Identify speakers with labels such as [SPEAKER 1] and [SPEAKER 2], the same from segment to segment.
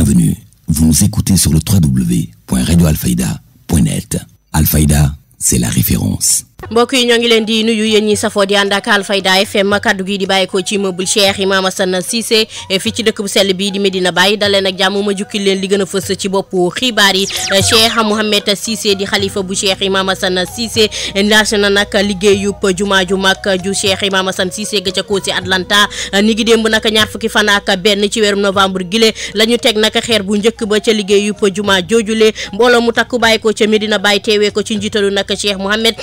[SPEAKER 1] Bienvenue, vous nous écoutez sur le www.radioalfayda.net. Alfayda, c'est la référence.
[SPEAKER 2] mbokk yi ñoo ngi leen di nuyu yéen ñi safoo di ànd ak Alfayda FM kaddu gi di bàyyi ko ci immeuble Cheikh Imam Assane Cissé fii ci dëkk bu sell bii di Medina Baye dalee nag jàmm ma jukki leen li gën a fës ci boppu xibaar yi. Cheikh Mouhamed Cissé di xalifa bu Cheikh Imam Assane Cissé lancé na nag liggéeyub jumaa ju mag ju Cheikh Imam Assane Cissé ga ca ko ci Atlanta ni ngi démb nag ñaar fukki fan ak benn ci weerum novembre gile la ñu teg nag xeer bu njëkk ba ca liggéeyub jumaa joojule mbooloo mu takku bàyyi ko ca Medina Baye teewee ko ci njiitalu nag Cheikh Mouhamed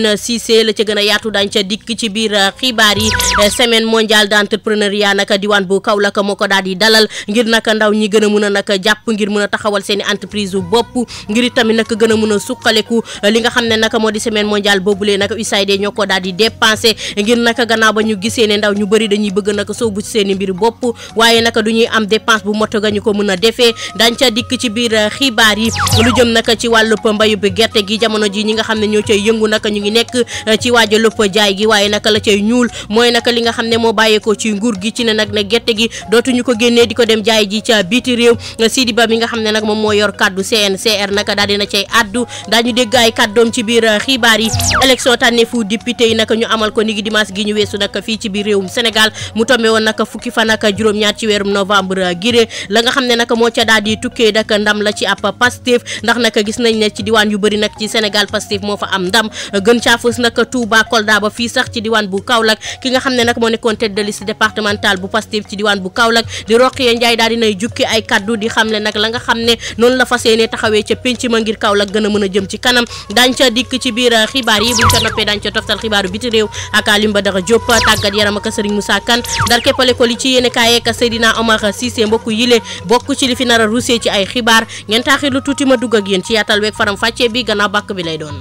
[SPEAKER 2] Cissé la ca gën a yaatu dañ ca dikk ci biir xibaar yi. semaine mondiale d'entrepreneuriat naka diwaan bu Kaolack moo ko daal di dalal ngir naka ndaw ñi gën a mun a naka jàpp ngir mun a taxawal seen i entreprise bu bopp ngir itamit naka gën a mun a suqaleku li nga xam ne naka moo di semaine mondiale boobulee naka USAID ñoo ko daal di dépensé ngir naka gannaaw ba ñu gisee ne ndaw ñu bëri dañuy bëgg naka soobu ci seen i mbir bopp waaye naka du ñuy am dépense bu moto ga ñu ko mën a defee dañ ca dikk ci biir xibaar yi. lu jëm naka ci wàllub mbayu bi gerte gi jamono ji ñi nga xam ne ñoo cay yëngu naka ñu ngi nekk ci waaja lopp jaay gi waaye naka la cay ñuul mooy naka li nga xam ne moo bàyyeekoo ci nguur gi ci ne nag ne gerte gi dootuñu ko génnee di ko dem jaay ji ca biti réew. Sidi Ba mi nga xam ne nag moom moo yor kaddu CNCR naka daal dina cay addu daañu dégg ay kaddoom ci biir xibaar yi. élection tànneefu député yi naka ñu amal ko ni gi dimanche gi ñu weesu nag fii ci biir réewum Sénégal mu tombé woon naka fukki fan ak juróom-ñaar ci weerum novembre giré la nga xam ne naka moo ca daal di tukkee dak ndam la ci ab Pastef ndax naka gis nañ ne ci diwaan yu bëri nag ci Sénégal Pastef moo fa am ndam gën caa fës nag Touba Kolda ba fii sax ci diwaan bu Kaolack ki nga xam ne nag moo nekkoon tête de liste départementale bu Pastef ci diwaan bu Kaolack di Rokhaya Ndiaye daal dinay jukki ay kaddu di xam ne nag la nga xam ne noonu la fas yéene taxawee ca penc ma ngir Kaolack gën a mën a jëm ci kanam dañ ca dikk ci biir xibaar yi buñ ca noppee dañ ca toftal xibaaru biti réew ak Alim Badara Diop tàggat yaram ak Serigne Moussa Kane dar keppale ko li ci yéene kaay ak Seydina Omar Cissé mbokku yile bokk ci li fi nar a ruusee ci ay xibaar ngeen taaxir lu tuuti ma dugg ak yéen ci yaatal weeg faram fàccee bi gannaaw bàkk bi lay doon.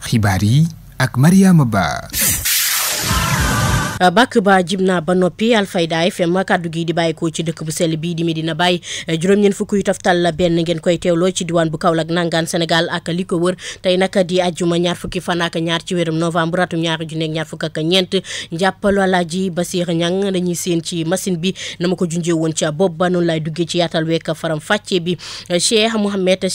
[SPEAKER 3] xibaar yi ak Mariama Ba.
[SPEAKER 2] bàkk ba jib naa ba noppi Alfayda FM kaddu gi di bàyyikoo ci dëkk bu sell bii di Medina Baye juróom-ñeent fukk yu toftal benn ngeen koy teewloo ci diwaan bu Kaolack nangaan Sénégal ak li ko wër tey nag di ajjuma ñaar fukki fan ak ñaar ci weerum novembre atum ñaari junni ak ñaar fukk ak ñeent njàppalu Alaaji Basir Ñang dañuy seen ci machine bi na ma ko junjee woon ca bopp ba noonu lay duggee ci yaatal week faram fàcce bi. Cheikh Mouhamed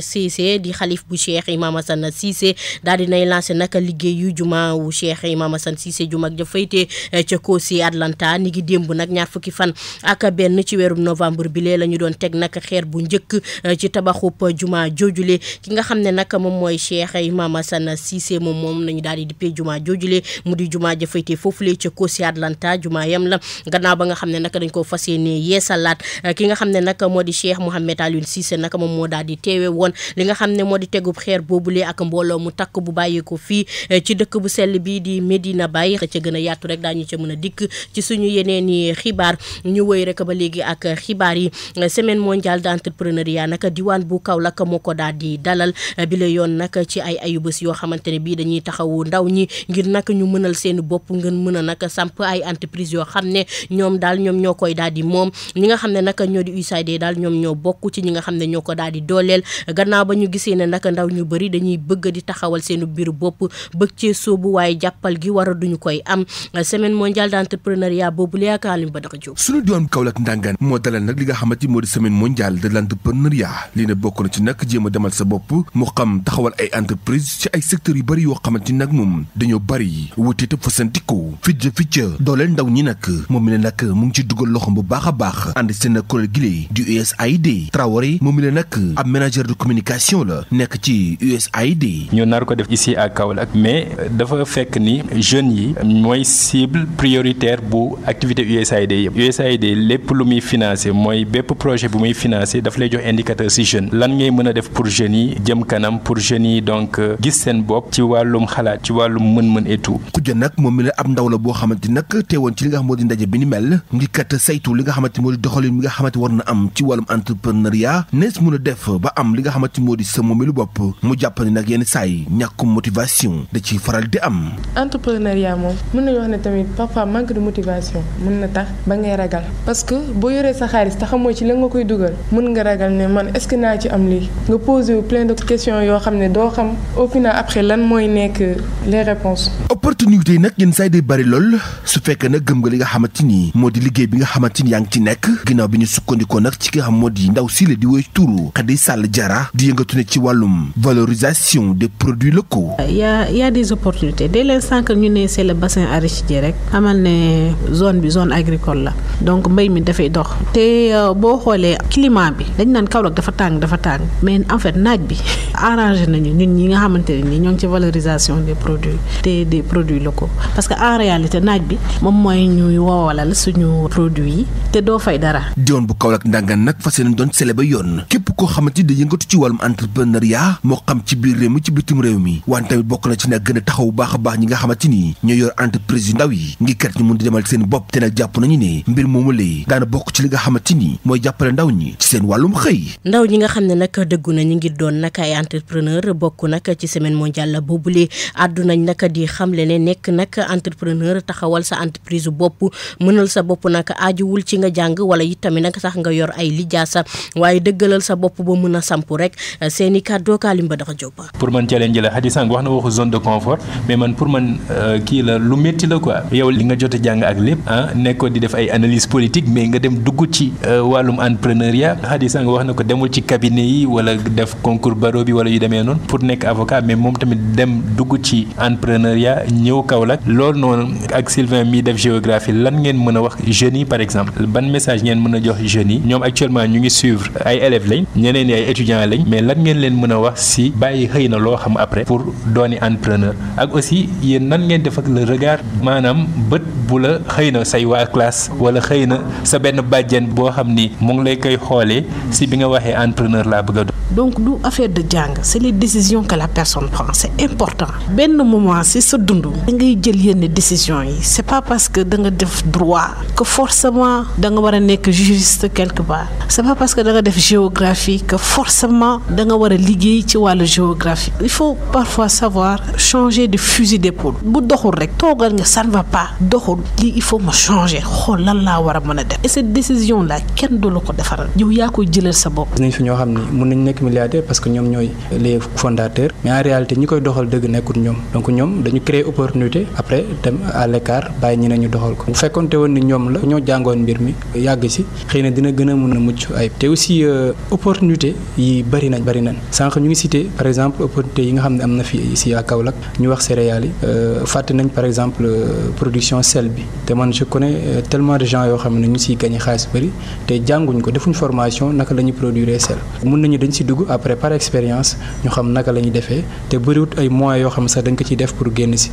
[SPEAKER 2] Cissé di xalif bu Cheikh Imam Assane Cissé daal dinay lancé nag liggéeyu juma wu Cheikh Imam Assane Cissé ju mag ja fayte ca Kosi Atlanta ni ngi démb nag ñaar fukki fan ak benn ci weerum novembre bi lee la ñu doon teg nag xeer bu njëkk ci tabaxub juma joojule ki nga xam ne nag moom mooy Cheikh Imam Assane Cissé moom nañu daal di dippee juma joojule mu di juma ja fayte foofule ca Kosi Atlanta juma yam la gannaaw ba nga xam ne nag dañ ko fas yéene yeesalaat ki nga xam ne nag moo di Cheikh Mouhamed Alioune Cissé nag moom moo daal di teewe woon li nga xam ne moo di tegub xeer boobule ak mbooloo mu takk bu bàyyee ko fii ci dëkk bu sell bi di Medina Baye ca gën a yaatu rek daañu ca mën a dikk ci suñu yeneen i xibaar ñu wëy rek ba léegi ak xibaar yi. semaine mondiale d'entrepreneuriat nag diwaan bu Kaolack moo ko daal di dalal bi la yoon nag ci ay ayubés yoo xamante ne bii dañuy taxawu ndaw ñi ngir nag ñu mënal seen bopp ngeen mën a nag samp ay entreprise yoo xam ne ñoom daal ñoom ñoo koy daal di moom ñi nga xam ne nag ñoo di USAID daal ñoom ñoo bokk ci ñi nga xam ne ñoo ko daal di dooleel gannaaw ba ñu gisee ne nag ndaw ñu bëri dañuy bëgg di taxawal seen biir bopp bëgg cee soobu waaye jàppal gi war a duñu koy am. semaine mondiale d'entrepreneuriat boobu la yaakaar Alim Badara Diop.
[SPEAKER 4] sunu diwaan Kaolack Ndangaan moo dalal nag li nga xamante moo di semaine mondiale de l'entrepreneuriat lii ne bokk na ci nag jéem a demal sa bopp mu xam taxawal ay entreprise ci ay secteurs yu bëri yoo xamante ni nag moom dañoo bëri wute te fasantikoo ficca dooleel ndaw ñi nag moom mi ne nag mu ngi ci dugal loxom bu baax a baax ànd seen kuréel gile du USAID Traoré moom mi ne nag ab manager de communication la nekk ci USAID.
[SPEAKER 5] ñu nar ko def ici à Kaolack mais dafa fekk ni jeunes yi mooy cible prioritaire bu activité USAID yëpp USAID lépp lu muy financé mooy bépp projet bu muy financé daf lay jox indicateur si jeune lan ngay mën a def pour jeunes yi jëm kanam pour jeunes yi donc gis seen bopp ci wàllum xalaat ci wàllum mën-mën et tout.
[SPEAKER 4] Koudia nag moom mi la ab ndaw la boo xamante nag teewoon ci li nga xam moo di ndaje bi ni mel ngir kat saytu li nga xamante moo di doxalin mi nga xamante war na am ci wàllum entrepreneuriat nees mën a def ba am li nga xamante moo di sa moomi lu bopp mu jàpp ni nag yenn saa yi ñàkkum motivation da ciy faral di am.
[SPEAKER 6] entrepreneuriat moom mën nañu wax ne tamit parfois manque de motivation mën na tax ba ngay ragal parce que boo yoree sa xaalis te xamoo ci la nga koy dugal mën nga ragal ne man est-ce que naa ci am lii nga posé wu plein de questions yoo xam ne doo xam au final après lan mooy nekk les réponses.
[SPEAKER 4] opportunité yi nag yenn saa yi day bari lool su fekkee nag gëm nga li nga xamante ni moo di liggéey bi nga xamante ni yaa ngi ci nekk ginnaaw bi ñu sukkandikoo nag ci nga xam moo di ndaw si la di woy turu Khady Sall Diarra di yëngatu ne ci wàllum valorisation des produits locaux.
[SPEAKER 7] Il y a des opportunités dès l'instant que ñu ne c'est le bassin arachidier rek xamal ne zone bi zone agricole la donc mbay mi dafay dox te boo xoolee climat bi dañ naan Kaolack dafa tàng mais en fait naaj bi arrangé nañu ñun ñi nga xamante ne nii ñoo ngi ci valorisation des produits te des produits locaux parce que en réalité naaj bi moom mooy ñuy woowalal suñu produits yi te doo fay dara.
[SPEAKER 4] diwoon bu Kaolack Ndangaan nag fas yéene doon célébrer ba yoon képp koo xamante ni da yëngatu ci wàllum entrepreneuriat moo xam ci biir réew mi ci bitim réew mi wante tamit bokk na ci nag gën a taxaw bu baax a baax ñi nga xamante ni ñoo yor entreprise yu ndaw yi ngir kat ñu mun di demal seen bopp te nag jàpp nañu ne mbir moomu lee daana bokk ci li nga xamante ni mooy jàppale ndaw ñi ci seen wàllum xëy.
[SPEAKER 2] ndaw ñi nga xam ne nag dëggu na ñu ngi doon nag ay entrepreneur bokk nag ci semaine mondiale boobule àddu nañ nag di xamle ne nekk nag entrepreneur taxawal sa entreprise bopp mënal sa bopp nag aajuwul ci nga jàng wala it tamit nag sax nga yor ay lijaasa waaye dëggalal sa bopp ba mën a sampu rek seeni kàddoo Kalimba dafa jóg.
[SPEAKER 5] pour man challenge la Khady Sang wax na waxu zone de confort mais man pour man kii la lu métti la quoi yow li nga jot a jàng ak lépp nekkoo di def ay analyse politique mais nga dem dugg ci wàllum entrepreneuriat Khady Sang wax na ko demul ci cabinet yi wala def concours barreau bi wala yu demee noonu pour nekk avocat mais moom tamit dem dugg ci entrepreneuriat ñëw Kaolack loolu noonu ak Sylvain mi def géographie lan ngeen mën a wax jeunes yi par exemple ban message ngeen mën a jox jeunes yi ñoom actuellement ñu ngi suivre ay élèves lañ ñeneen ñi ay étudiants lañ mais lan ngeen leen mën a wax si bàyyi xëy na loo xam après pour dooni entrepreneur ak aussi yéen nan ngeen def ak le regard maanaam bët bu la xëy na say waa classe wala xëy na sa benn bàjjen boo xam ni mu ngi lay koy xoolee si bi nga waxee entrepreneur laa bëgg a doon.
[SPEAKER 7] donc du affaire de jàng c'est les décisions que la personne prend c'est important benn moment si sa dund da ngay jël yenn décisions yi c'est pas parce que da nga def droit que forcément da nga war a nekk juriste quelque part c'est pas parce que da nga def géographie que forcément da nga war a liggéey ci wàllu géographie il faut parfois savoir changer de fusil d'épaule bu doxul rek toogal nga ça ne va pas doxul lii il faut ma changer xool lan laa war a mën a def et cette décision là kenn du la ko defaral yow yaa koy jëlal sa bopp.
[SPEAKER 8] nañ fi ñoo xam ni mën nañ nekk milliardaire parce que ñoom ñooy les fondateurs mais en réalité ñi koy doxal dëgg nekkul ñoom donc ñoom dañu créer opportunité après dem à l'écart bàyyi ñeneen ñu doxal ko bu fekkonte woon ni ñoom la ñoo jàngoon mbir mi yàgg si xëy na dina gën a mën a mucc ayib te aussi opportunité yi bari nañ sànq ñu ngi cité par exemple opportunité yi nga xam ne am na fi ici à Kaolack ñu wax céréales yi fàtte nañ par exemple production sel bi te man je connais tellement de gens yoo xam ne ñu siy gagné xaalis bari te jànguñ ko defuñ formation naka la ñuy produire sel mun nañu dañ si dugg après par expérience ñu xam naka la ñuy defee te bëriwut ay moyens yoo xam sax dañ ko ciy def pour génn si.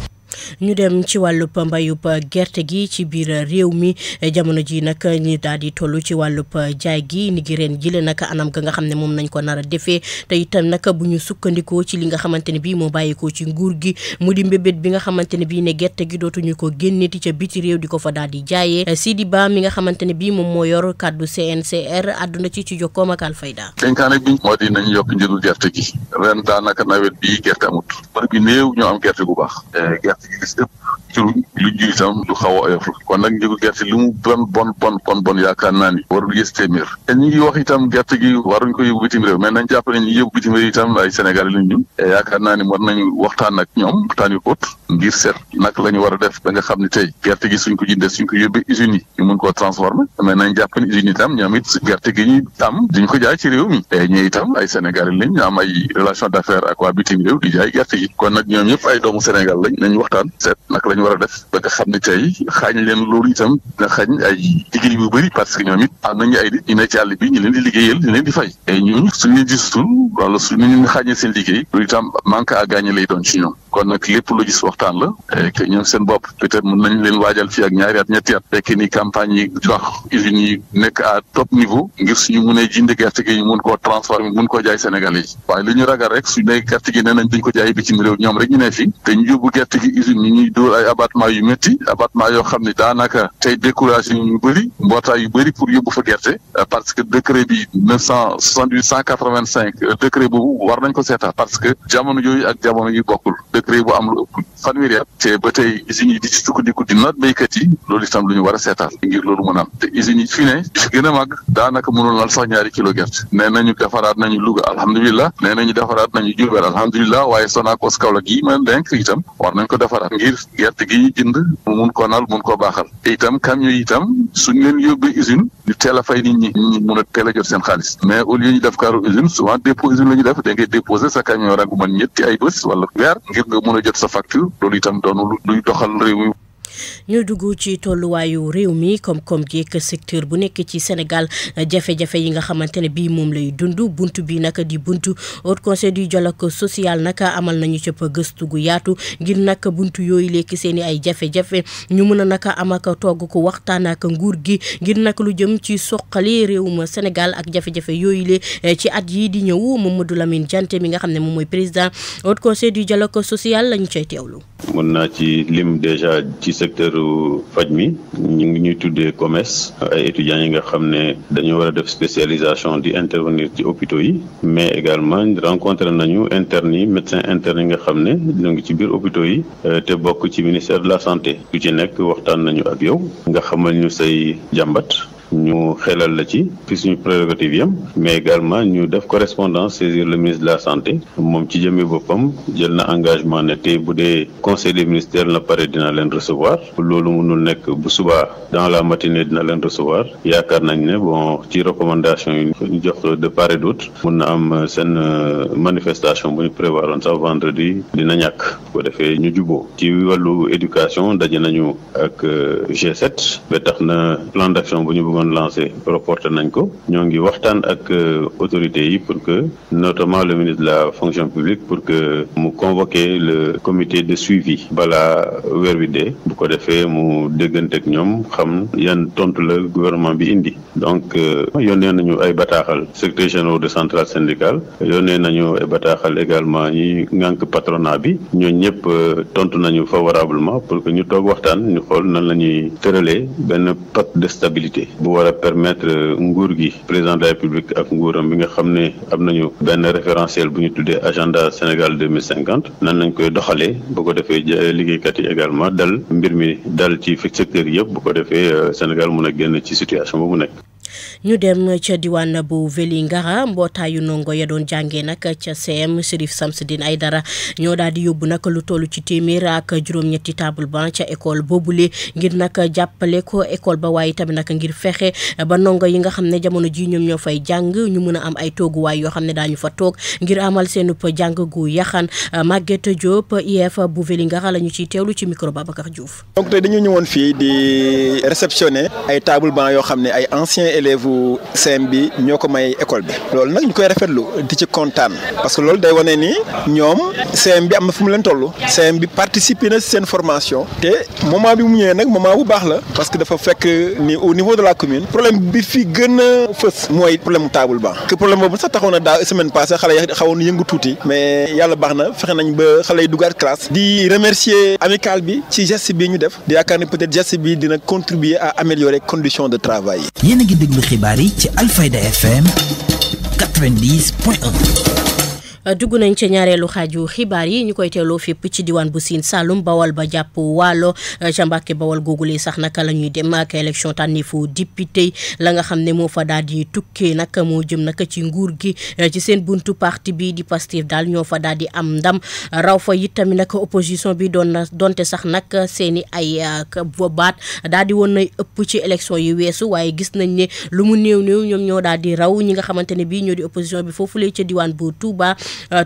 [SPEAKER 2] ñu dem ci wàllub mbayub gerte gi ci biir réew mi jamono ji nag ñu daal di toll ci wàllub jaay gi ni gi ren jile nag anam ga nga xam ne moom nañ ko nar a defee te itam nag bu ñu sukkandikoo ci li nga xamante ne bii moo bàyyikoo ci nguur gi mu di mbébét bi nga xamante ne bii ne gerte gi dootuñu ko génneeti ca biti réew di ko fa daal di jaayee Sidi Ba mi nga xamante ne bii moom moo yor kàddu CNCR àdduna ci jokkoom ak Alfayda.
[SPEAKER 9] dénkaane bi moo di nañu yokk njëgu gerte gi ren daanaka nawet bii gerte amut bari bi néew ñoo am gerte gu baax gerte gi gis ëpp ci lu ji itam du xaw a oyof kon nag njëgu gerte li mu bon yaakaar naa ni warul gis téeméer te ñu ngi wax itam gerte gi waruñ ko yóbbu bitim réew mais nañ jàpp ne ñu yóbbu bitim réew itam ay Sénégalais lañ ñun yaakaar naa ni war nañu waxtaan ak ñoom waxtaan yu xóot ngir seet naka la ñu war a def ba nga xam ne tey gerte gi suñ ko jëndee suñ ko yóbbee usines yi ñu mun koo transformer mais nañ jàpp ne usines yi itam ñoom it gerte gi ñu am duñ ko jaay ci réew mi ñee itam ay Sénégalais lañ ñu am ay relation d'affaires ak waa bitim réew di jaay gerte gi kon nag ñoom ñëpp ay doomu Sénégal lañ nañ waxtaan seet naka la ñu war a def ba nga xam ne tey xaañ leen loolu itam nga xañ ay liggéey bu bëri parce que ñoom it am nañu ay nit ñu ne ci àll bi ñu leen di liggéeyal ñu leen di fay et ñooñu suñu leen gisul wala suñu xaañee seen liggéey loolu itam manque à gagner lay doon ci ñoom kon nag lépp lu gis waxtaan la que ñoom seen bopp peut-être mën nañ leen waajal fii ak ñaari at ñetti at fekk ni campagne yi jox usines yi nekk à top niveau ngir suñu mënee jënd gerte gi ñu mun koo transformer mun koo jaay Sénégalais yi waaye li ñu ragal rek suñu ne gerte gi nee nañ dañ ko jaay bitim réew ñoom rek ñu ne fi te ñu yóbbu gerte gi usines yi ñuy dóor ay abattement yu métti abattement yoo xam ne daanaka tey découragé ñu bëri mbootaay yu bëri pour yóbbu fa gerte parce que décret bi 978 185 décret boobu war nañ ko seetaat parce que jamono yooyu ak jamono yi bokkul décret bu am lu ëpp fanweeri at te ba tey usines yi di ci sukkandiku di noot béykat yi loolu itam lu ñu war a seetaal ngir loolu mën a am te usines yi fii ne di fi gën a màgg daanaka mënul laal sax 2 kilo gerte nee nañu defaraat nañu Louga alhamdulilah nee nañu defaraat nañu Diourbel alhamdulilah waaye Sonacos Kaolack yi ma denk itam war nañ ko defaraat ngir gerte gi ñu jënd mu mun koo naal mun koo baaxal te itam camion yi itam suñ leen yóbbee usine ñu teel a fay nit ñi mun a teel a jot seen xaalis mais au lieu ñu def kaaru usine souvent dépôt usine la ñu def da ngay déposer sa camion rek bu mën ñetti ay bés wala weer ngir nga mun a jot sa facture loolu itam doonu luy doxal réew mi.
[SPEAKER 2] ñu dugg ci tolluwaayu réew mi koom-koom gi ak secteur bu nekk ci Sénégal jafe-jafe yi nga xamante ne bii moom lay dund buntu bi nag di buntu Haut Conseil du dialogue social nag amal nañu cëpp gëstu gu yaatu ngir nag buntu yooyu lekk seen i ay jafe-jafe ñu mën a nag am ak togg ko waxtaan ak nguur gi ngir nag lu jëm ci soqali réewum Sénégal ak jafe-jafe yooyu le ci at yii di ñëw Mamadou Lamine Diante mi nga xam ne moom mooy président Haut Conseil du dialogue social lañu cay teewlu.
[SPEAKER 10] mën naa ci lim déjà ci secteur faj mi ñu ngi ñuy tuddee commerce ay étudiants yi nga xam ne dañu war a def spécialisation di intervenir ci hôpitaux yi mais également rencontré nañu internes yi médecins internes yi nga xam ne ñu ngi ci biir hôpitaux yi te bokk ci ministère de la santé ku ci nekk waxtaan nañu ak yow nga xamal ñu say jàmbat ñu xelal la ci suñu prérogative yam mais également ñu def correspondance saisir le ministre de la santé moom ci jëmmi boppam jël na engagement ne tey bu dee conseil des ministères na pare dina leen recevoir loolu mënul nekk bu subaa dans la matinée dina leen recevoir yaakaar nañ ne bon ci recommandation yi ñu jox de part et d'autre mun na am seen manifestation bu ñu prévoir woon sax vendredi dina ñàkk bu ko defee ñu juboo ci wàllu éducation daje nañu ak G7 ba tax na plan d'action bu ñu bëggoon lancé reporté nañ ko ñoo ngi waxtaan ak autorités yi pour que notamment le ministre de la fonction publique pour que mu convoquer le comité de suivi balaa weer wi dee bu ko defee mu déggante ak ñoom xam yan tontu la gouvernement bi indi donc yónnee nañu ay bataaxal secrétaire général de centrale syndicale yónnee nañu ay bataaxal également ñi ngànk patronat bi ñoo ñëpp tontu nañu favorablement pour que ñu toog waxtaan ñu xool nan la ñuy tëralee benn pacte de stabilité bu war a permettre nguur gi président de la République ak nguuram bi nga xam ne am nañu benn référentiel bu ñu tuddee agenda Sénégal 2050 nan lañ koy doxalee bu ko defee liggéeykat yi également dal mbir mi dal ci secteur yëpp bu ko defee Sénégal mun a génn ci situation bu mu nekk.
[SPEAKER 2] ñu dem ca diwaan bu Vélingara mbootaayu ndongo ya doon jàngee nag ca CM Chérif Samsidine Aïdara ñoo daal di yóbbu nag lu toll ci téeméer ak juróom-ñetti table banc ca école boobule ngir nag jàppale ko école ba waaye tamit nag ngir fexe ba ndongo yi nga xam ne jamono ji ñoom ñoo fay jàng ñu mën a am ay tooguwaay yoo xam ne daañu fa toog ngir amal seen jàng gu yaxan Maguette Diop IEF bu Vélingara la ñu ciy teewlu ci micro Babacar Diouf.
[SPEAKER 11] donc tey dañu ñëwoon fii di réceptionner ay table banc yoo xam ne ay anciens élèves CM bi ñoo ko may école bi loolu nag ñu koy rafetlu di ci kontaan parce que loolu day wane ni ñoom CM bi am na fu mu leen toll CM bi participer na si seen formation te moment bi mu ñëwee nag moment bu baax la parce que dafa fekk ni au niveau de la commune problème bi fi gën a fës mooy problème mu table banc que problème boobu sax taxawoon na daaw semaine passée xale yi xawoon yëngu tuuti mais yàlla baax na fexe nañ ba xale yi duggaat classe di remercier amicale bi ci geste bi ñu def di yaakaar ni peut-être geste bi dina contribuer à améliorer conditions de travail yi.
[SPEAKER 12] yéen a ngi déglu xibaar yi ci Alfayda FM 90.1.
[SPEAKER 2] dugg nañ ca ñaareelu xaaju xibaar yi ñu koy teeloo fépp ci diwaan bu Sine Saloum Bawol ba jàpp Waalo ca Mbàkke Bawol googule sax naka la ñuy dem ak élection tànnifu député la nga xam ne moo fa daal di tukkee nag moo jëm nag ci nguur gi ci seen buntu parti bi di Pastef daal ñoo fa daal di am ndam raw fa it tamit nag opposition bi donte sax nag seeni ay baat daal di woon nay ëpp ci élection yi weesu waaye gis nañ ne lu mu néew ñoom ñoo daal di raw ñi nga xamante ne bii ñoo di opposition bi foofu lay ca diwaan bu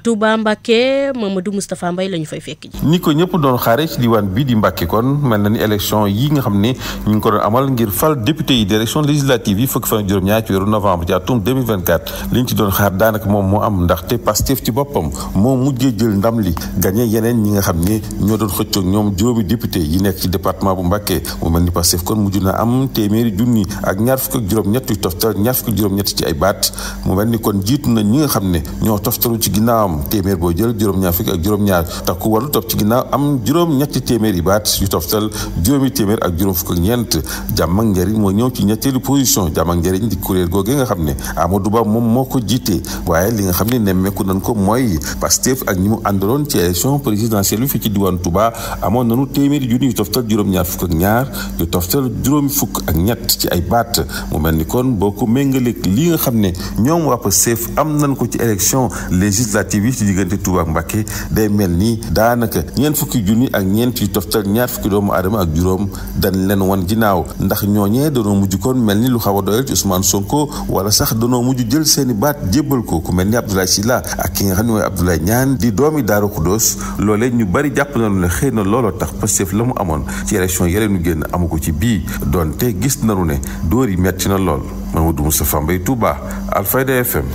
[SPEAKER 2] Touba Mbacké Mamadou Moustapha Mbaye la ñu fay fekk ji.
[SPEAKER 13] ni ko ñëpp doon xaare ci diwaan bi di Mbacké kon mel na ni élection yi nga xam ne ñu ngi ko doon amal ngir fal député yi di élection législative yi fukki fan ak juróom-ñaar ci weeru novembre ci atum 2024 liñ ci doon xaar daanaka moom moo am ndaxte Pastef ci boppam moo mujjee jël ndam li gagné yeneen ñi nga xam ne ñoo doon xëccoog ñoom juróomi député yi nekk ci département bu Mbacké mu mel ni Pastef kon mujj na am téeméeri junni ak ñaar fukk ak juróom-ñett yu toftal ñaar fukk ak juróom-ñett ci ay baat mu mel ni kon jiitu na ñi nga xam ne ñoo toftalu ci ginnaawam téeméer boo jël juróom-ñaar fukk ak juróom-ñaar takku wàllu topp ci ginnaaw am juróom-ñetti téeméer yi baat yu toftal juróomi téeméer ak juróom fukk ak ñeent jàmm ak njëriñ moo ñëw ci ñetteelu position jàmm ak njëriñ di kuréel googee nga xam ne Amadou Ba moom moo ko jiite waaye li nga xam ne nemmeeku nañ ko mooy Pastef ak ñi mu àndaloon ci élection présidentielle bi fii ci diwaan Touba amoon nañu téeméeri junni yu toftal juróom-ñaar fukk ak ñaar yu toftal juróomi fukk ak ñett ci ay baat mu mel ni kon boo ko méngaleeg li nga xam ne ñoom waa Pastef am nañ ko ci élection législative yi ci diggante Touba ak Mbacké day mel ni daanaka ñeent fukki junni ak ñeent yu toftal ñaar fukki doomu aadama ak juróom dañ leen wan ginnaaw ndax ñooñee danoo mujj kon mel ni lu xaw a doyal ci Ousmane Sonko wala sax danoo mujj jël seeni baat jébbal ko ku mel ni Abdoulaye Sylla ak ki nga xam ne mooy Abdoulaye Niane di doomi Daaru Xudoos loolee ñu bari jàpp nañu ne xëy na looloo tax Pastef la mu amoon ci élection yële ñu génn amu ko ci bii doonte gis nañu ne dóor yi metti na lool Mamadou Moustapha Mbaye Touba Alfayda FM.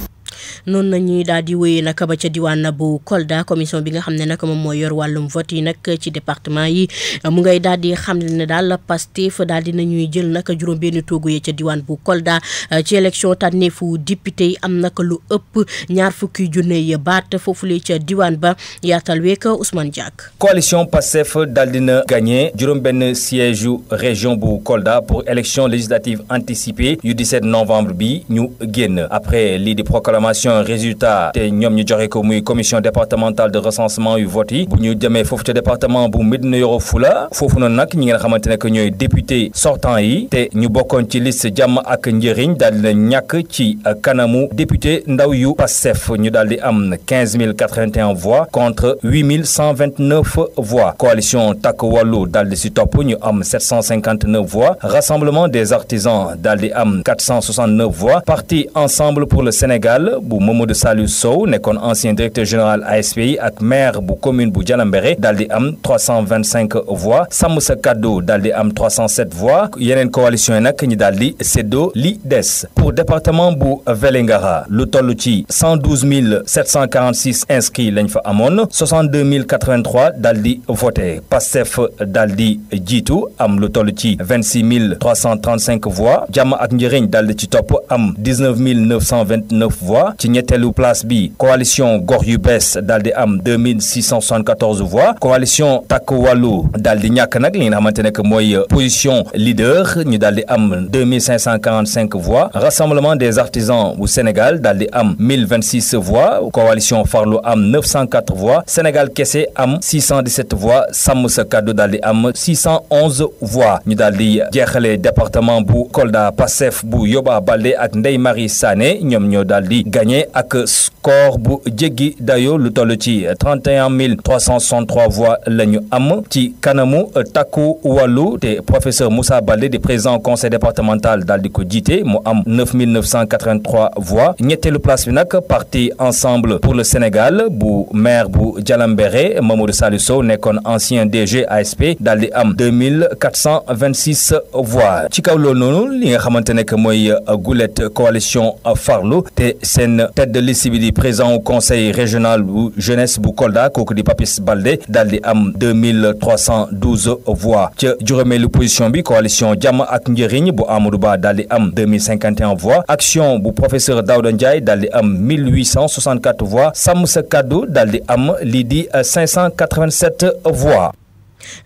[SPEAKER 2] noonu nañuy daal di wéyee nag ba ca diwaan bu Kolda commission bi nga xam ne nag moom mooy yor wàllum vote yi nag ci département yi mu ngay daal di xam ne daal Pastef daal di nañuy jël nag juróom benn toogu yi ca diwaan bu Kolda ci élection tànneefu député yi am nag lu ëpp ñaar fukki junne yi baat foofule ca diwaan ba yaatal week Ousmane Diak.
[SPEAKER 14] coalition Pastef daal dina gagné juróom benn siège yu région bu Kolda pour élection législative anticipée yu 17 novembre bi ñu génn après lii di proclamation résultat te ñoom ñu joxe ko muy commission départementale de recensement yu vote yi bu ñu demee foofu ca département bu Médina Yoro Foulah foofu noonu nag ñi nga xamante ne que ñooy député sortant yi te ñu bokkoon ci liste jàmm ak njëriñ daal dina ñàkk ci kanamu député ndaw yu Pastef ñu daal di am 15 081 voix contre 8 129 voix coalition Takku Wallu daal di si topp ñu am 759 voix rassemblement des artisans daal di am 469 voix parti ensemble pour le Sénégal bu Mamadou Saliou Sow nekkoon ancien directeur général ASPI ak maire bu commune bu Dialambéré daal di am 325 voix Sàmm Sa Kàddu daal di am 307 voix yeneen coalition yi nag ñi daal di séddoo li des pour département bu Vélingara lu toll ci 112 746 inscrits lañ fa amoon 62 083 daal di voté Pastef daal di jiitu am lu toll ci 26 335 voix jàmm ak njëriñ daal di ci topp am 19 929 voix ci ñetteelu place bi coalition gox yu bees daal di am 2674 voix coalition Takku Wallu daal di ñàkk nag li nga xamante ne que mooy position leader ñu daal di am 2545 voix rassemblement des artisans bu Sénégal daal di am 1026 voix coalition Farlu am 904 voix Sénégal Kese am 617 voix Sàmm Sa Kàddu daal di am 611 voix ñu daal di jeexale département bu Kolda Pastef bu Yoba Baldé ak Ndeye Marie Sané ñoom ñoo daal di gagné ak score bu jéggi dayo lu toll ci 31 363 voix la ñu am ci kanamu Takku Wallu te professeur Moussa Baldé di président conseil départemental daal di ko jiite mu am 9 983 voix ñetteelu place bi nag parti ensemble pour le Sénégal bu maire bu Dialambéré Mamadou Saliou Sow nekkoon ancien DG ASP daal di am 2426 voix ci kaw loolu noonu li nga xamante ne que mooy Goulet coalition Farlu te seen tête de liste bi di président au conseil régional bu jeunesse bu Kolda kooku di Papis Baldé daal di am 2312 voix ca juróomeelu position bi coalition jàmm ak njëriñ bu Amadou Ba daal di am 2051 voix action bu professeur Daouda Ndiaye daal di am 1864 voix Sàmm Sa Kàddu daal di am lii di 587 voix.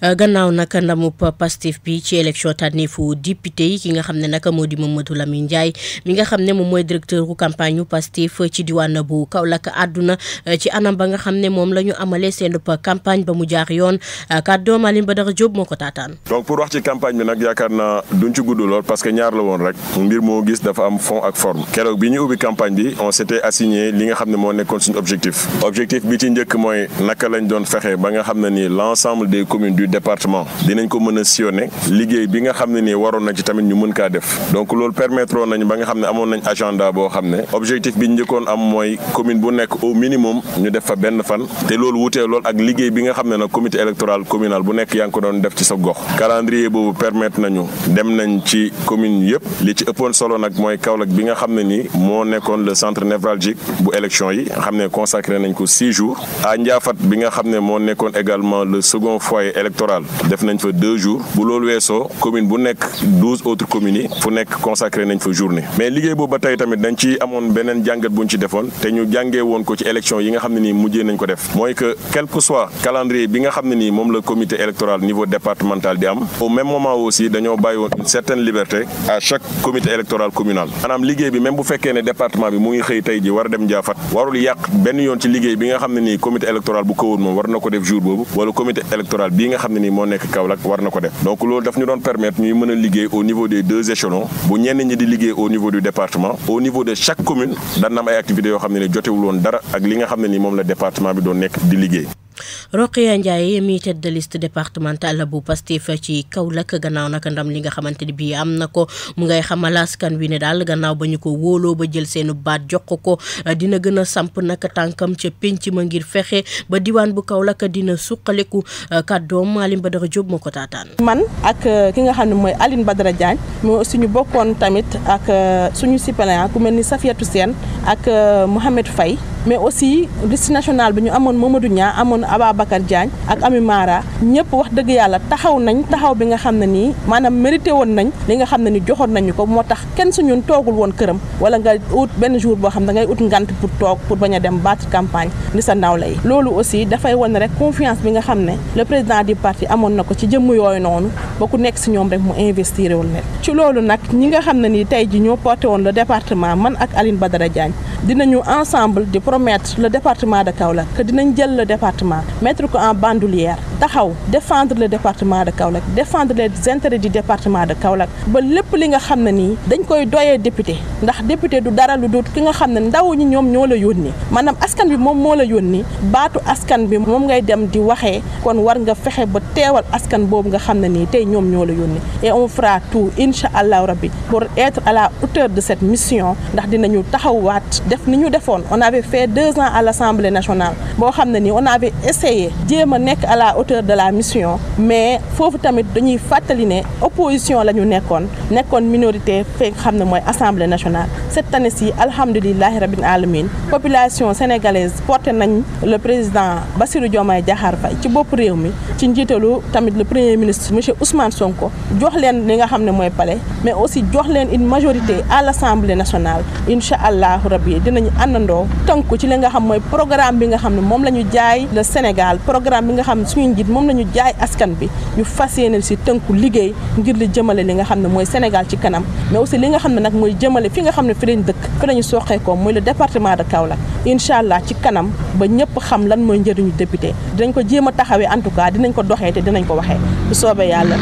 [SPEAKER 2] gannaaw nag ndamu Pastef bi ci élection tànneefu député yi ki nga xam ne nag moo di Mamadou Lamine Ndiaye mi nga xam ne moom mooy directeur bu campagne yu Pastef ci diwaan bu Kaolack àdduna ci anam ba nga xam ne moom la ñu amalee seen campagne ba mu jaar yoon kàddoom Aline Badara Diop moo ko taataan.
[SPEAKER 15] donc pour wax ci campagne bi nag yaakaar naa duñ ci gudd lool parce que ñaar la woon rek mbir moo gis dafa am fond ak forme keroog bi ñu ubbi campagne bi on s'était assigné li nga xam ne moo nekkoon suñu objectif bi ci njëkk mooy naka lañ doon fexe ba nga xam ne ni l'ensemble des communes du département dinañ ko mën a sillonner liggéey bi nga xam ne nii waroon na ci tamit ñu mën kaa def donc loolu permettre nañu ba nga xam ne amoon nañ agenda boo xam ne objectif bi njëkkoon am mooy commune bu nekk au minimum ñu def fa benn fan te loolu wutee lool ak liggéey bi nga xam ne nag comité électoral communal bu nekk yaa ngi ko doon def ci sa gox calendrier boobu permettre nañu dem nañ ci commune yëpp li ci ëppoon solo nag mooy Kaolack bi nga xam ne nii moo nekkoon le centre névralgique bu élection yi xam ne consacré nañ ko 6 jours à Ndiafat bi nga xam ne moo nekkoon également le second foyer électoral def nañ fa 2 jours bu loolu weesoo commune bu nekk 12 autres communes yi fu nekk consacré nañ fa journée mais liggéey boobu ba tey tamit dañ ci amoon beneen jàngat buñ ci defoon te ñu jàngee woon ko ci élection yi nga xam ne nii mujjee nañ ko def mooy que quel que soit calendrier bi nga xam ne nii moom la comité électoral niveau départemental di am au même moment aussi dañoo bàyyi woon une certaine liberté à chaque comité électoral communal maanaam liggéey bi même bu fekkee ne département bi mu ngi xëy tey ji war a dem Ndiaffate warul yàq benn yoon ci liggéey bi nga xam ne nii comité électoral bu kawoon moom war na ko def jour boobu wala comité électoral bii nga xam ne nii moo nekk Kaolack war na ko def donc loolu daf ñu doon permettre ñuy mën a liggéey au niveau des 2 échelons bu ñenn ñi di liggéey au niveau du département au niveau de chaque commune daan na am ay activités yoo xam ne ni jotewul woon dara ak li nga xam ne nii moom la département bi doon nekk di liggéey.
[SPEAKER 2] Rokhaya Ndiaye mi tête de liste départementale bu Pastef ci Kaolack gannaaw nag ndam li nga xamante ni bii am na ko mu ngay xamal askan wi ne daal gannaaw ba ñu ko wóoloo ba jël seenu baat jox ko dina gën a samp nag tànkam ca penc ma ngir fexe ba diwaan bu Kaolack dina suqaliku kàddoom Aline Badara Diop moo ko taataan.
[SPEAKER 16] man ak ki nga xam ne mooy Aline Badara Diagne mais aussi ñu bokkoon tamit ak suñu suppléant ku mel ni Safiatou Sène ak Mohamed Faye mais aussi liste nationale bi ñu amoon Mamadou Niang amoon Ababacar Diagne ak Ami Mara ñëpp wax dëgg yàlla taxaw nañ taxaw bi nga xam ne nii maanaam mérité woon nañ li nga xam ne ni joxoon nañu ko moo tax kenn suñun toogul woon këram wala nga ut benn jour boo xam da ngay ut ngant pour toog pour bañ a dem battre campagne ni sa nawle yi loolu aussi dafay wane rek confiance bi nga xam ne le président du parti amoon na ko ci jëmm yooyu noonu ba ku nekk si ñoom rek mu investir wul leen ci loolu nag ñi nga xam ne nii tey ji ñoo porté woon le département man ak Aline Badara Diagne dinañu ensemble di promettre le département de Kaolack que dinañ jël le département mettre ko en bandoulière taxaw défendre le département de Kaolack défendre les intérêts du département de Kaolack ba lépp li nga xam ne nii dañ koy doyee député ndax député du dara lu dut ki nga xam ne ndaw ñi ñoom ñoo la yónni maanaam askan bi moom moo la yónni baatu askan bi moom ngay dem di waxee kon war nga fexe ba teewal askan boobu nga xam ne nii tey ñoom ñoo la yónni et on fera tout incha allahu rabbi pour être à la hauteur de cette mission ndax dinañu taxawaat def ni ñu defoon on avait fait 2 ans à l'Assemblée nationale boo xam ne nii on avait essayé jéem a nekk à la hauteur de la mission mais foofu tamit dañuy fàttali ne opposition la ñu nekkoon minorité fekk xam ne mooy Assemblée nationale cette année-ci alhamdulillahi rabbil alamin population sénégalaise porté nañ le président Bassirou Diomaye Diakhar Faye ci bopp réew mi ci njiitalu tamit le premier ministre monsieur Ousmane Sonko jox leen li nga xam ne mooy palais mais aussi jox leen une majorité à l'Assemblée nationale incha allahu rabbi dinañu àndandoo tënku ci li nga xam mooy programme bi nga xam ne moom la ñu jaay le Sénégal programme bi nga xam ne suñu njiit moom la ñu jaay askan bi ñu fas yéene si tënku liggéey ngir li jëmale li nga xam ne mooy Sénégal ci kanam mais aussi li nga xam ne nag mooy jëmale fi nga xam ne fi lañ dëkk fi lañu soxeekoo mooy le département de Kaolack incha allah ci kanam ba ñëpp xam lan mooy njëriñu député dinañ ko jéem a taxawee en tout cas dinañ ko doxee te dinañ ko waxee bu soobee yàlla.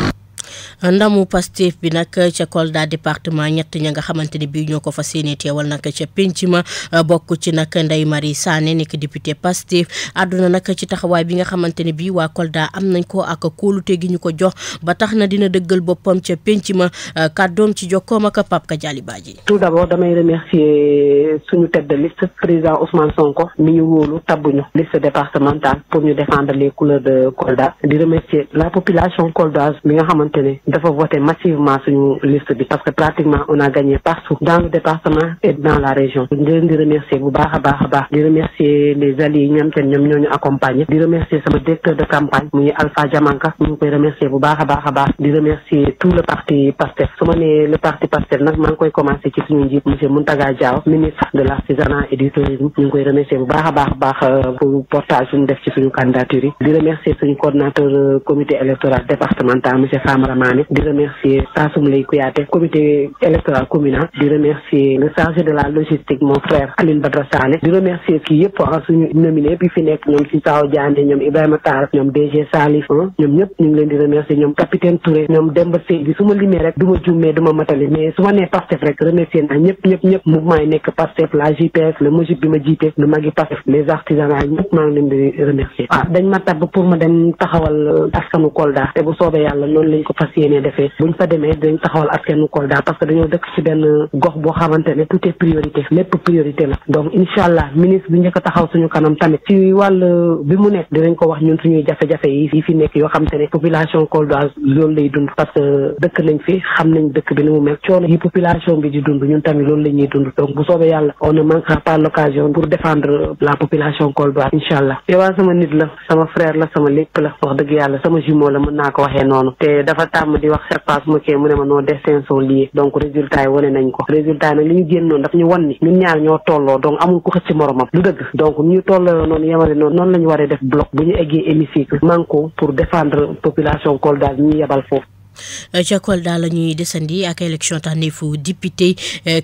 [SPEAKER 2] ndamu Pastef bi nag ca Kolda département ñett ña nga xamante ni bii ñoo ko fas yéene teewal nag ca penc ma bokk ci nag Ndeye Marie Sané nekk député Pastef àdduna nag ci taxawaay bi nga xamante ne bii waa Kolda am nañ ko ak kóolute gi ñu ko jox ba tax na dina dëggal boppam ca penc ma kàddoom ci jokkoom ak Pape Kadiali Badji.
[SPEAKER 17] tout d'abord damay remercier suñu tête de liste président Ousmane Sonko mi ñu wóolu tabbuñu liste départementale pour ñu défendre les couleurs de Kolda di remercier la population koldoise mi nga xamante ne dafa voté massivement suñu liste bi parce que pratiquement on a gagné partout dans le département et dans la région di leen di remercier bu baax a baax di remercier les alliés yi ñoom ñoom ñoo ñu accompagner di remercier sama directeur de campagne muy Alpha Diamanka ñu ngi koy remercier bu baax a baax di remercier tout le parti Pastef su ma nee le parti Pastef nag maa ngi koy commencer ci suñu njiit monsieur Mountaga Diaw ministre de l'artisanat et du tourisme ñu ngi koy remercier bu baax a baax pour portage suñu def ci suñu candidature yi di remercier suñu coordinateur comité électoral départemental monsieur Famara Mané di remercier Sassoum Lay Kouyaté comité électoral communal di remercier le chargé de la logistique mon frère Aline Badara Sané di remercier kii yëpp suñu nominé bi fi nekk ñoom si Sao Diané ñoom Ibrahima Tall ñoom DG Salif ñoom ñëpp ñu ngi leen di remercier ñoom capitaine Touré ñoom Demba Seydi su ma limee rek du ma jummee du ma matali mais su ma nee Pastef rek remercier naa ñëpp mouvement yi nekk Pastef la JPS le MOJIP bi ma jiite lu magi Pastef les artisanats ñëpp maa ngi leen di remercier dañ ma tabb pour ma dem taxawal askanu Kolda te bu soobee yàlla noonu lañ ko fas yéene yéenee defee buñ fa demee dañ taxawal askanu Kolda parce que dañoo dëkk ci benn gox boo xamante ne tout est priorité lépp priorité la donc incha allah ministre bi njëkk a taxaw suñu kanam tamit ci wàll bi mu nekk dinañ ko wax ñun suñuy jafe-jafe yi fi nekk yoo xamante ne population koldoise loolu lay dund parce que dëkk nañ fi xam nañ dëkk bi ni mu mel coono yi population bi di dund ñun tamit loolu la ñuy dund donc bu soobee yàlla on ne manquera pas l'occasion pour défendre la population koldoise incha allah yow sama nit la sama frère la sama lépp la wax dëgg yàlla sama jumeau la mën naa ko waxee noonu te dafa tàmm di wax chaque fois su ma kee mu ne ma nos destins sont liés donc résultat yi wane nañ ko résultat yi nag li ñu génnoon daf ñu wan ni ñun ñaar ñoo tolloo donc amul ku xëcc moromam lu dëgg donc ñu tolloo noonu yemale noonu la ñu waree def bloc bu ñu eggee hémicycle manko pour défendre population koldoise ñu yebal foofu.
[SPEAKER 2] ca Kolda la ñuy desandi ak élection tànneefu député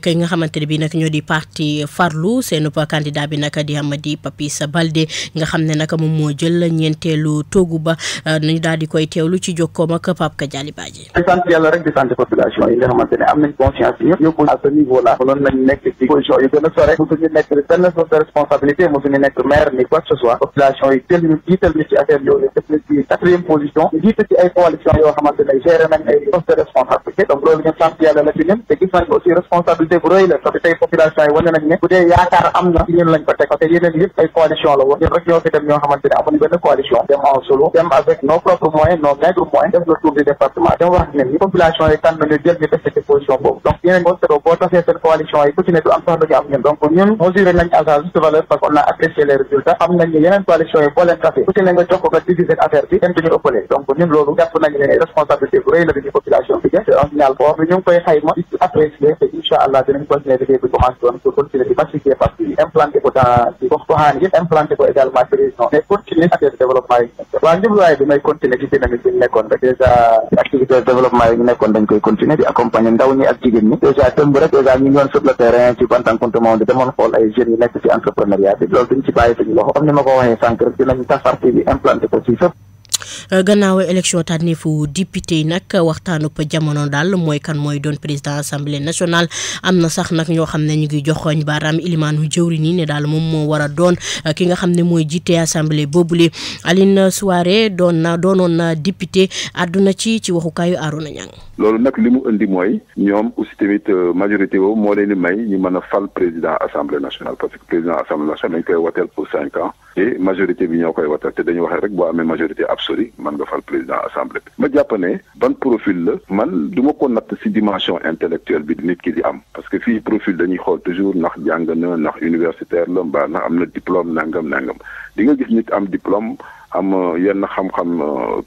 [SPEAKER 2] ki nga xamante ne bi nag ñoo di parti farlu seen candidat bi nag di Amady Papis Baldé nga xam ne nag moom moo jël ñeenteelu toogu ba ñu daal di koy teewlu ci jokkoom ak Pape Kadiali Badji.
[SPEAKER 18] di sant yàlla rek di sant population yi nga xamante ne am nañ conscience yi ñëpp à ce niveau là mënoon nañ nekk ci position yu gën a sore mosuñu nekk benn poste de responsabilité mosuñu nekk maire ni quoi que ce soit population yi teel ñu jiital ñu ci affaire yooyu def na ci 4e position jiital ci ay coalition yoo xamante ne géré nañ ay poste de responsabilité donc loolu ñu sant yàlla la ci ñun te gis nañ ko aussi responsabilité bu rëy la parce que tey population yi wane nañ ne bu dee yaakaar am na ci ñun lañ ko teg parce que yeneen yëpp ay coalition la woon ñun rek ñoo fi dem ñoo xamante ne amuñu benn coalition dem en solo dem avec nos propres moyens nos maigres moyens def le tour du département dem wax ne ni population yi tànn nañu jël ñu def ci position boobu donc yeneen boo seetloo boo tasee seen coalition yi ku ci ne du am sax du ñu am ñun donc ñun mesuré nañ à sa juste valeur parce qu'on a apprécié les résultats xam nañ ne yeneen coalition yi boo leen tasee ku ci ne nga jox ko nga diviser affaire bi kenn duñu ëppale donc ñun loolu jàpp nañ ne responsabilité bu rëy la bi population bi c'est un signal fort ñu ngi koy xayma di apprécier te incha allah dinañ continuer liggéey bi commencé woon pour continuer di pacifier parce que implanté ko dans ci gox goxaan yi implanté ko également ci région mais continuer affaire développement yi waaw njubluwaay bi may continuer ci dynamique bi ñu nekkoon rek déjà activité développement yi ñu nekkoon dañ koy continuer di accompagner ndaw ñi ak jigéen ñi déjà tëmb rek déjà ñu ngi woon sur le terrain ci Bantankounta moom di demoon xool ay jeunes yi nekk ci entrepreneuriat bi loolu duñ ci bàyyi suñu loxo comme ni ma ko waxee sànq rek dinañ tas parti bi implanté ko ci fépp.
[SPEAKER 2] gannaaw élection tànneefu député yi nag waxtaanu jamono daal mooy kan mooy doon président assemblée nationale am na sax nag ñoo xam ne ñu ngi joxoñ baaraam ilimaanu jëwri nii ne daal moom moo war a doon ki nga xam ne mooy jiite assemblée boobule Aline Souaré doonoon na député àdduna ci waxukaayu Arouna Niang.
[SPEAKER 19] loolu nag li mu indi mooy ñoom aussi tamit majorité boobu moo leen di may ñu mën a fal président assemblée nationale parce que président assemblée nationale dañ koy woteel pour 5 ans et majorité bi ñoo koy woteel te dañu waxee rek boo amee majorité absolue mën nga fal président assemblée bi ma jàpp ne ban profil la man du ma ko natt ci dimension intellectuelle bi nit ki di am parce que fii profil dañuy xool toujours ndax jàng na ndax universitaire la mbaa ndax am na diplôme nangam di nga gis nit am diplôme am yenn xam-xam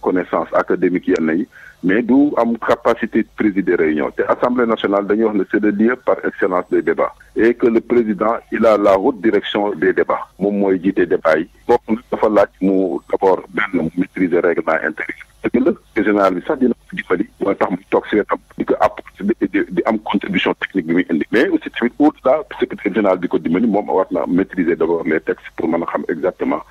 [SPEAKER 19] connaissance académique yenn yi mais du am capacité de présider réunion te assemblée nationale dañuy wax ne c'est le lieu par excellence des débats et que le président il a la haute direction des débats moom mooy jiite débat yi boobu nag dafa laaj mu d'abord benn mu maîtriser règlement intérieur dëgg la général bi sax dina ko dimbali mooy tax mu toog si wetam di ko di am contribution technique bi muy indi mais aussi tamit au-delà secrétaire général bi ko dimbali moom war na maîtriser d'abord les textes pour mën a xam exactement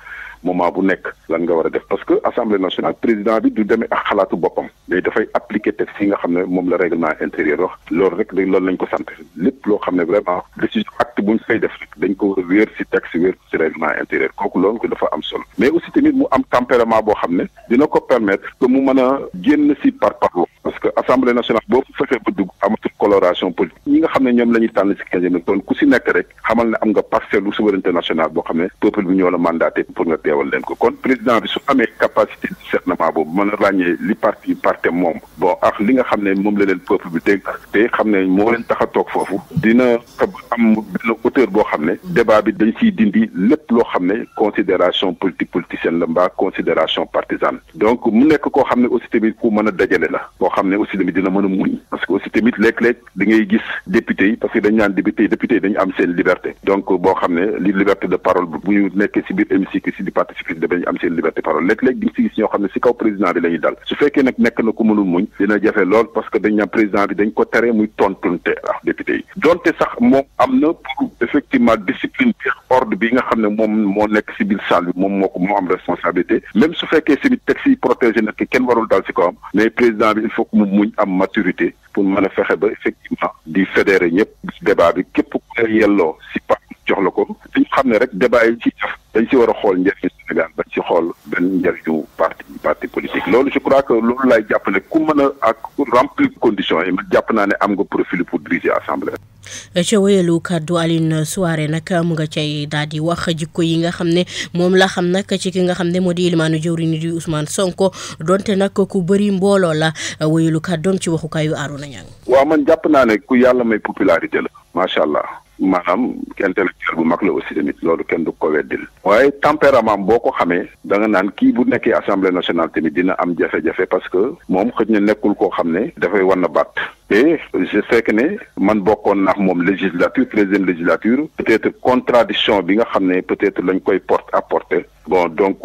[SPEAKER 19] moment bu nekk lan nga war a def parce que assemblée nationale président bi du demee ak xalaatu boppam mais dafay appliquer texte yi nga xam ne moom la règlement intérieur wax loolu rek loolu lañ ko sant lépp loo xam ne vraiment décision acte bu ñu fay def rek dañ ko wéer ci texte wéer ci règlement intérieur kooku loolu ko dafa am solo mais aussi tamit mu am tempérament boo xam ne dina ko permettre que mu mën a génn ci par parlo parce que assemblée nationale boo fexee ba dugg amatul coloration politique ñi nga xam ne ñoom la ñuy tànn ci 15e kon ku ci nekk rek xamal ne am nga parcelle souveraineté nationale boo xam ne peuple bi ñoo la mandaté pour nga teewal leen ko kon président bi su amee capacité de discernement boobu mën a ràññee li parti moom bon ak li nga xam ne moom la leen peuple bi dégg te xam ne moo leen tax a toog foofu dina am benn hauteur boo xam ne débat bi dañ ciy dindi lépp loo xam ne considération politicienne la mbaa considération partisane donc mu nekk koo xam ne aussi tamit ku mën a dajale la koo xam ne aussi tamit dina mën a muñ parce que aussi tamit léeg-léeg di ngay gis député yi parce que dañ naan député yi dañu am seen liberté donc boo xam ne li liberté de parole bu ñu nekkee ci biir hémicycle ci di participer dañu am seen liberté de parole léeg-léeg di nga ci gis ñoo xam ne ci kaw président bi la ñuy dal su fekkee nag nekk na ku mënul muñ dina jafe lool parce que dañ naan président bi dañ ko tere muy tontunte ak député yi donte sax moom am na pour effectivement discipline bi ordre bi nga xam ne moom moo nekk ci biir salle bi moom moo am responsabilité même su fekkee ci texte yi protégé na kenn warul dal ci kawam mais président bi il faut que mu muñ am maturité pour mën a fexe ba effectivement di fédérer ñëpp débat bi képp ku ne yelloo ci pa jox la ko dañu xam ne rek débat yi ci def dañ ci war a xool njëriñu Sénégal dañ ci xool benn njëriñu parti parti politique loolu je crois que loolu laay jàpp ne ku mën a ak remplir conditions yi ma jàpp naa ne am nga profil pour diriger assemblée.
[SPEAKER 2] ca wéyalu kàddu Aline Souaré nag mu nga cay daal di wax jikko yi nga xam ne moom la xam nag ci ki nga xam ne moo di ilimaanu jëwriñ di Ousmane Sonko donte nag ku bëri mbooloo la wéyalu kàddoom ci waxukaayu Arouna Niang.
[SPEAKER 19] waaw man jàpp naa ne ku yàlla may popularité la macha allah. maanaam intellectuel bu mag la aussi tamit loolu kenn du ko weddil waaye tempérament boo ko xamee da nga naan kii bu nekkee assemblée nationale tamit dina am jafe-jafe parce que moom xëj na nekkul koo xam ne dafay wan na baat et je sais que ne man bokkoon naa moom législature 13e législature peut-être contradiction bi nga xam ne peut-être lañ koy apporter bon donc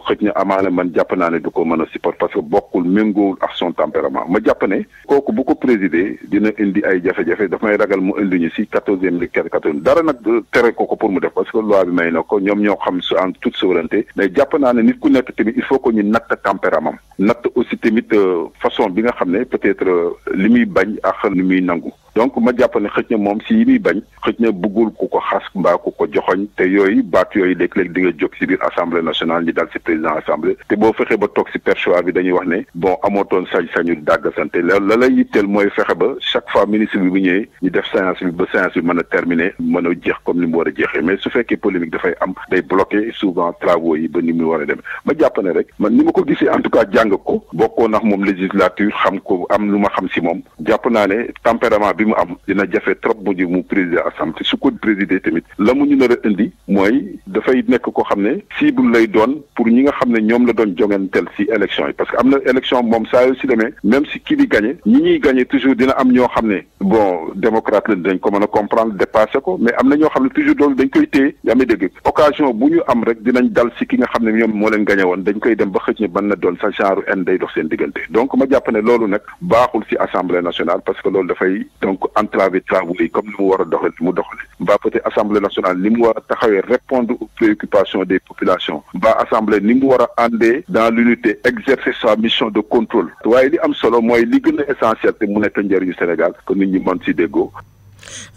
[SPEAKER 19] xëj na amaana man jàpp naa ne du ko mën a supporter parce que bokkul méngoowul ak son tempérament ma jàpp ne kooku bu ko présider dina indi ay jafe-jafe daf may ragal mu indi ñu si 14e li 14 dara nag tere ko pour mu def parce que loi bi may na ko ñoom ñoo xam su en toute souveraineté mais jàpp naa ne nit ku nekk tamit il faut que ñu natt tempérament natt aussi tamit façon bi nga xam ne peut-être li muy bañ ak li muy nangu donc ma jàpp ne xëj na moom si yi muy bañ xëj na bëggul ku ko xas mbaa ku ko joxoñ te yooyu baat yooyu léeg-léeg di nga jóg si biir assemblée nationale ñi dal si président assemblée te boo fexee ba toog si perchoir bi dañuy wax ne bon amootoon sañ-sañu dàggasante la lay yitteel mooy fexe ba chaque fois ministre bi bu ñëwee ñu def séance bi ba séance bi mën a terminer mën a jeex comme ni mu war a jeexee mais su fekkee polémique dafay am day bloquer souvent travaux yi ba ni mu war a dem ma jàpp ne rek man ni ma ko gisee en tout cas jàng ko bokkoo nax moom législature xam ko am lu ma xam si moom jàpp naa ne tempérament bi mu am dina jafe trop mu présider assemblée su ko présider tamit la mu ñu nar a indi mooy dafay nekk ko xam ne cible lay doon pour ñi nga xam ne ñoom la doon jonganteel si élection yi parce que am na élection moom saa yoo si demee même si kii di gagné ñi ñuy gagné toujours dina am ñoo xam ne bon démocrate la dañ ko mën a comprendre dépassé ko mais am na ñoo xam ne toujours loolu dañ koy téye yaa ngi dégg occasion bu ñu am rek dinañ dal si ki nga xam ne ñoom moo leen gagné woon dañ koy dem ba xëj ne ban na doon sa genre en day dox seen diggante donc ma jàpp ne loolu nag baaxul si assemblée nationale parce que loolu dafay donc entraver travaux yi comme ni mu war a doxal mu doxale mbaa peut-être assemblée nationale ni mu war a taxawee répondre aux préoccupations des populations mbaa assemblée ni mu war a àndee dans l'unité exercer sa mission de contrôle waaye li am solo mooy li gën a essentiel te mu nekk njëriñu Sénégal que nit ñi mën si déggoo.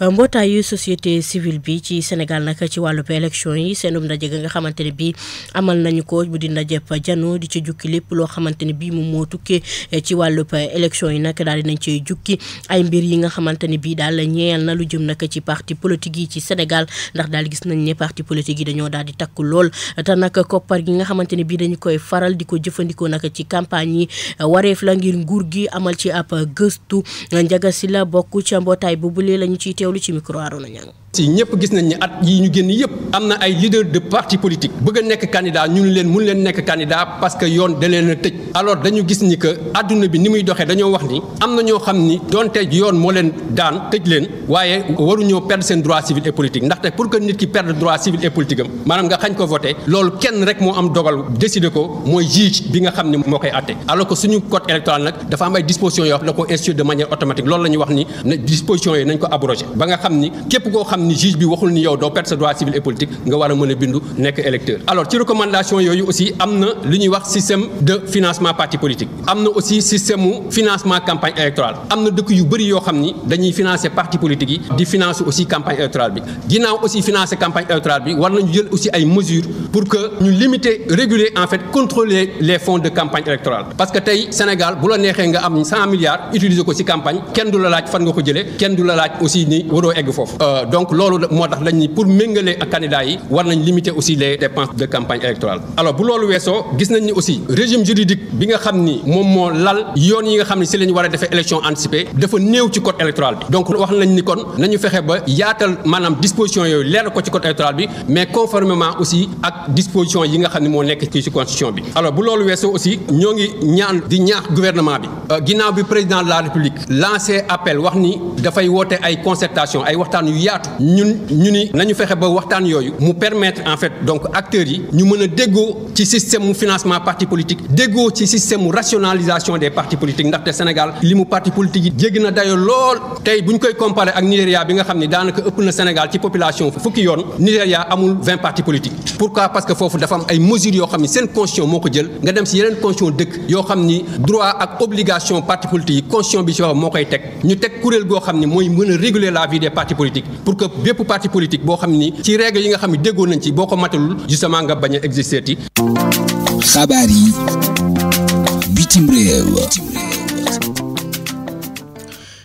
[SPEAKER 2] mbootaayu société civile bi ci Sénégal nag ci wàllub élection yi seenum ndaje nga xamante ne bii amal nañu ko bu di ndajeb jano di ci jukki lépp loo xamante ne bii moom moo tukkee ci wàllub élection yi nag daal dinañ cey jukki ay mbir yi nga xamante ne bii daal ñeel na lu jëm nag ci parti politique yi ci Sénégal ndax daal gis nañ ne parti politique yi dañoo daal di takk lool te nag koppar gi nga xamante ne bii dañu koy faral di ko jëfandikoo nag ci campagne yi wareef la ngir nguur gi amal ci ab gëstu Njaga Si la bokk ca mbootaay boobu lee lañu ciy teewlu ci micro Arouna Niang.
[SPEAKER 20] si ñëpp gis nañ ni at yi ñu génn yëpp am na ay leader de parti politique bëgg a nekk candidat ñu leen mun leen nekk candidat parce que yoon da leen a tëj alors dañu gis ni que adduna bi ni muy doxee dañoo wax ni am na ñoo xam ni donte yoon moo leen daan tëj leen waaye waruñoo perdre seen droit civil et politique ndaxte pour que nit ki perdre droit civil et politique am maanaam nga xañ ko voté loolu kenn rek moo am dogal décider ko mooy juge bi nga xam ne moo koy atte alors que suñu code électoral nag dafa am ay dispositions yoo xam ne da ko instituer de manière automatique loolu la ñuy wax ni ne dispositions yi nañ ko abrogé ba nga xam ni képp koo xam ni juge bi waxul ni yow doo perdre sa droit civil et politique nga war a mën a bindu nekk électeur alors ci recommandation yooyu aussi am na lu ñuy wax système de financement parti politique am na aussi système financement campagne électorale am na dëkk yu bëri yoo xam ni dañuy financer parti politique yi di financer aussi campagne électorale bi ginnaaw aussi financer campagne électorale bi war nañu jël aussi ay mesures pour que ñu limiter réguler en fait contrôler les fonds de campagne électorale parce que tey Sénégal bu la neexee nga am 100 milliards utiliser ko ci campagne kenn du la laaj fan nga ko jëlee kenn du la laaj aussi ni waroo egg foofu donc loolu moo tax lañ ni pour méngale ak candidats yi war nañ limiter aussi les dépenses de campagne électorale alors bu loolu weesoo gis nañ ni aussi régime juridique bi nga xam ni moom moo lal yoon yi nga xam ni si la ñu war a defee élection anticipée dafa néew ci code électoral bi donc wax nañ ni kon nañu fexe ba yaatal maanaam disposition yooyu leer ko ci code électoral bi mais conformément aussi ak disposition yi nga xam ne moo nekk ci constitution bi alors bu loolu weesoo aussi ñoo ngi ñaan di ñaax gouvernement bi ginnaaw bi président de la république lancé appel wax ni dafay woote ay concertation ay waxtaan yu yaatu ñu ni nañu fexe ba waxtaan yooyu mu permettre en fait donc acteurs yi ñu mën a déggoo ci système mu financement parti politique déggoo ci système mu rationalisation des partis politiques ndaxte Sénégal li mu parti politique yi jéggi na dayo lool tey bu ñu koy comparer ak Nigéria bi nga xam ne daanaka ëpp na Sénégal ci population fukki yoon Nigéria amul 20 partis politiques pourquoi parce que foofu dafa am ay mesures yoo xam ne seen constitution moo ko jël nga dem si yeneen constitution dëkk yoo xam ni droit ak obligation parti politique yi constitution bi si wax moo koy teg ñu teg kuréel goo xam ne mooy mën a réguler la vie des partis politiques pour que bépp parti politique boo xam ni ci règle yi nga xam ne déggoo nañ ci boo ko matalul justement nga bañ a exister ti
[SPEAKER 12] xabaar yi
[SPEAKER 1] bitim réew.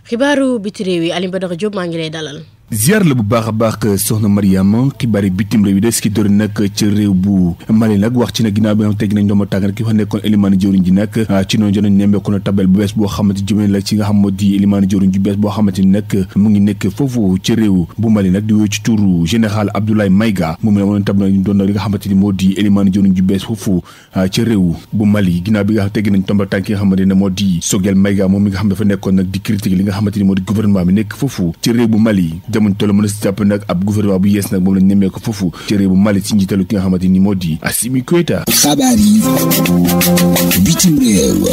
[SPEAKER 2] xibaaru biti réew yi Alioune Badara Diop maa ngi lay dalal.
[SPEAKER 4] ziar la bu baax a baax soxna Mariama xibaari bitim réew yi des ki doon nag ca réew bu Mali nag wax ci na ginnaaw bi nga xam teg nañ ndooma tànk ki fa nekkoon Elimane jëwriñ ji nag ci noonu jonañ nemmeeku na tabel bu bees boo xamante jëmee la ci nga xam moo di Elimane jëwriñ ji bees boo xamante ni nag mu ngi nekk foofu ca réew bu Mali nag di wéy ci turu général Abdoulaye Maïga moom la woon tab na doon li nga xamante ni moo di Elimane jëwriñ ji bees foofu ca réew bu Mali ginnaaw bi nga xam teg nañ ndooma tànk ki nga xamante ne moo di Sogel Maïga moom mi nga xam dafa nekkoon nag di critique li nga xamante ni moo di gouvernement bi nekk foofu ca réew bu Mali jamono toll mën a nag ab gouvernement bu yees nag moom lañ nemmee ko foofu ci réew bu Mali ci njiitalu ki nga xamante ni moo di Assimi Goïta.
[SPEAKER 1] xabaar yi bitim réew.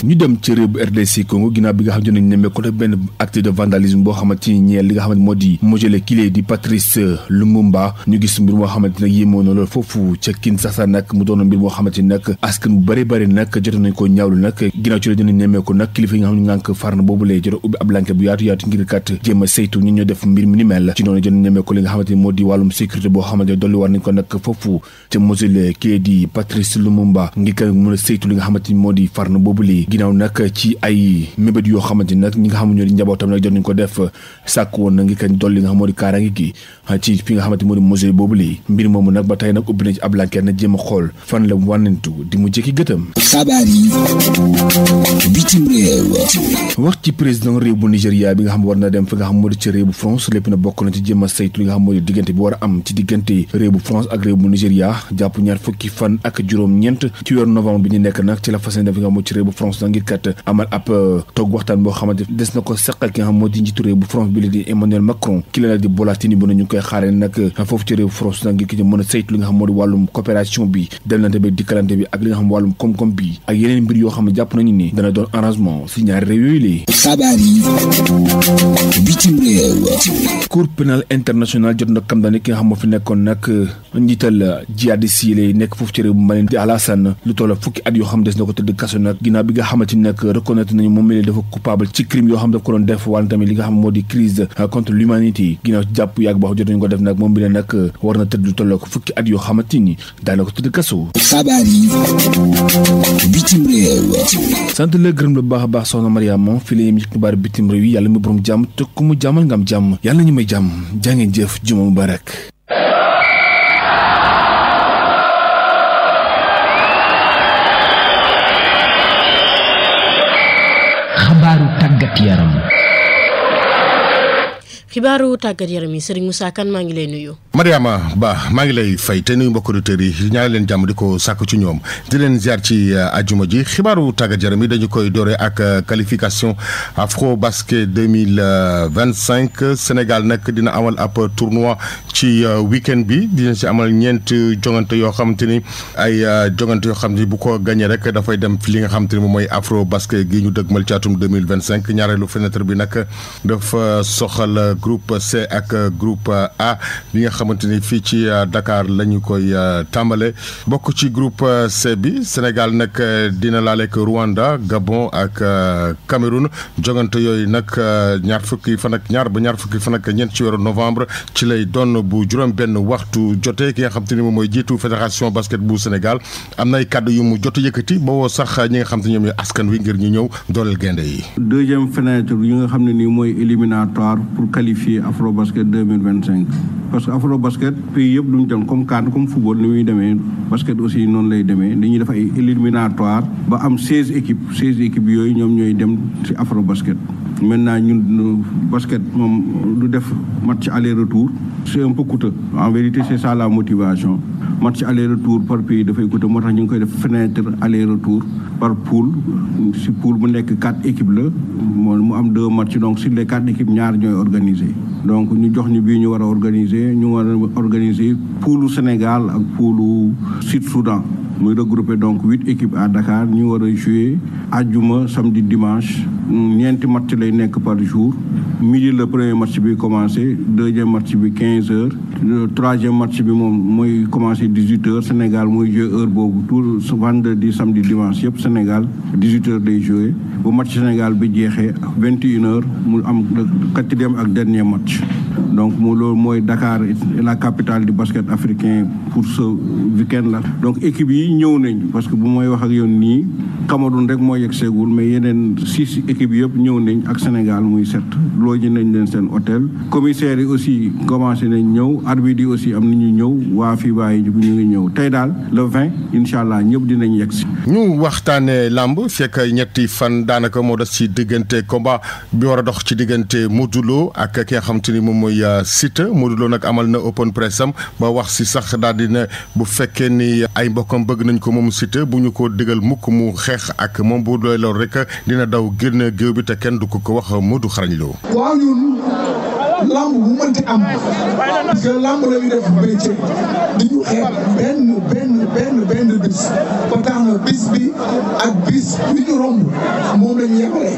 [SPEAKER 4] ñu dem ci réew bu RDC Congo ginnaaw bi nga xam ne nañ nemmee ko nag benn acte de vandalisme boo xamante ni ñeel li nga xamante moo di mojale kile di Patrice Lumumba ñu gis mbir moo xamante nag yéemoo na lool foofu ca Kinshasa nag mu doon mbir moo xamante ni nag askan bu bëri nag jot nañ ko ñaawlu nag ginnaaw ci la dinañ nemmee ko nag kilifa yi nga xam ne ngànk farna boobu lay jot ubbi ab lanket bu yaatu ngir kat jéem a saytu ñi ñoo def mbir mi ni mel ci noonu jot ñemee ko li nga xamante ni moo di wàllum sécurité boo xamante ne dolli war nañ ko nag foofu ca mausolée kii di Patrice Lumumba ngir ka mën a saytu li nga xamante ni moo di farna boobu lii ginnaaw nag ci ay mébét yoo xamante ni nag ñi nga xam ñoo di njabootam nag jot nañ ko def sàkk woon na ngir ka dolli li nga xam moo di kaaraange gi ci fi nga xamante ni moo di mausolée boobu lii mbir moomu nag ba tey nag ubbi na ci ab lanket na jéem a xool fan la wànnentu di mu jëkki gëtam.
[SPEAKER 1] xabaar yi bitim réew.
[SPEAKER 4] wax ci président réew bu Nigéria bi nga xam war na dem fi nga xam moo di ci réew bu France lépp na bokk na ci jéem a saytu li nga xam moo di diggante bi war a am ci diggante réew bu France ak réew bu Nigéria jàpp ñaar fukki fan ak juróom-ñeent ci weeru novembre bi ñu nekk nag ci la fas yéene def nga xam moo ci réew bu France nag ngir kat amal ab toog waxtaan boo xamante des na ko seqal ki nga xam moo di njiitu réew bu France bi la di Emmanuel Macron ki la nag di Bola Tinubu bu ñu koy xaaree nag foofu ci réew bu France nag ngir ki mën a saytu li nga xam moo di wàllum coopération bi demlante bi dikkalante bi ak li nga xam wàllum koom-koom bi ak yeneen mbir yoo xam ne jàpp nañu ni dana doon arrangement si ñaari réew yooyu li
[SPEAKER 1] xabaar yi bitim réew.
[SPEAKER 4] Cour pénal international jot na kam daane ki nga xam moo fi nekkoon nag njiital jihadiste yi lay nekk foofu ci réew bu Mali di Alassane lu toll fukki at yoo xam des na ko tëdd kaso nag ginnaaw bi nga xamante ni nag reconnaître nañu moom mi dafa coupable ci crime yoo xam daf ko doon def wala tamit li nga xam moo di crise contre l'humanité ginnaaw jàpp yàgg boo xam jot nañu ko def nag moom bi ne nag war na tëdd lu toll ko fukki at yoo xamante ni daana ko tëdd kaso.
[SPEAKER 1] xabaar yi bitim réew.
[SPEAKER 4] sant la gërëm la baax a baax soxna Mariama fi la yem ci xibaar bitim réew yi yàlla mi borom jàmm te ku mu jàmmal nga am jàmm yàlla ñu may jàmm jàngeen jëf juma mubarak.
[SPEAKER 12] xabaaru tàggat yaram.
[SPEAKER 2] xibaaru tàggat yaram yi Serigne Moussa Kane maa ngi lay nuyu.
[SPEAKER 21] Mariama Ba maa ngi lay fay te nuyu mbokk auditeurs yi ñaari leen jàmm di ko sàkk ci ñoom di leen ziar ci ajuma ji xibaaru tàggat yaram yi dañu koy doore ak qualification Afro Basket 2025 Sénégal nag dina amal ab tournoi ci week-end bi dina ci amal ñeent jongante yoo xamante ni ay jongante yoo xam ne bu ko gagné rek dafay dem fi li nga xamante ni moom mooy Afro Basket gi ñu dëgmal ci atum 2025 ñaareelu fenêtre bi nag dafa soxal groupe C ak groupe A bi nga xamante ni fii ci Dakar la ñu koy tàmbale bokk ci groupe C bi Sénégal nag dina laaleek Rwanda Gabon ak Cameroun jongante yooyu nag ñaar fukki fan ak ñeent ci weeru novembre ci lay doon bu juróom benn waxtu jotee ki nga xamante ni moom mooy jiitu fédération basket bu Sénégal am na ay kàddu yu mu jot yëkkati boo sax ñi nga xam te ñoom ñooy askan wi ngir ñu ñëw dooleel gaynde yi.
[SPEAKER 22] deuxième fenêtre yi nga xam ne nii mooy éliminatoire pour qualifier Afrobasket 2025 parce que Afrobasket pays yëpp duñu dem comme CAN comme football ni muy demee basket aussi noonu lay demee dañuy def ay éliminatoire ba am 16 équipes yooyu ñoom ñooy dem ci Afrobasket. Maintenant ñun basket moom du def match aller-retour c'est un peu coûteux en vérité c'est ça la motivation match aller-retour par pays dafay coûteux moo tax ñu ngi koy def fenêtre aller-retour par poule si poule bu nekk 4 équipes la mu am 2 matchs donc sur les 4 équipes ñaar ñooy organiser donc ñu jox ñu bii ñu war a organiser poulu Sénégal ak poulu Sud-Soudan muy regroupé donc 8 équipes à Dakar ñu war a jouer àjjuma samedi dimanche ñeenti match lay nekk par jour midi le premier match bi commencé deuxième match bi 15h le troisième match bi moom mooy commencé 18h Sénégal mooy jouer heure boobu tout vendredi samedi dimanche yëpp Sénégal 18h lay jouer bu match Sénégal bi jeexee 21h mu am le quatrième ak dernier match donc loolu mooy Dakar la capitale du basket africain pour ce week-end là donc équipe yi ñëw nañ parce que bu mooy wax ak yoon nii Cameroun rek moo yegg seegul mais yeneen 6 équipes yëpp ñëw nañ ak Sénégal muy 7 looji nañ leen seen hôtel commissaires yi aussi commencé nañ ñëw arbitre yi aussi am nañu ñëw waa FIBA yi ñu ngi ñëw tey daal le 20 incha allah ñëpp dinañ yegg si.
[SPEAKER 21] ñu waxtaanee lamb fekk ñetti fan daanaka moo des ci diggante combat bi war a dox ci diggante Modou Lo ak ki nga xam te ni moom mooy Siteu Modou Lo nag amal na open press am ba wax si sax daal di ne bu fekkee ni ay mbokkam bëgg nañ ko moom Siteu bu ñu ko digal mukk mu xeex ak moom bu doy lool rek dina daw génn géew bi te kenn du ko wax Modou Xarañ Lo.
[SPEAKER 3] waaw ñun lamb bu mënti am parce que lamb la ñu def métier dañu xeex benn bis ba tax na bis bi ak bis bi ñu romb moom la ñu yemale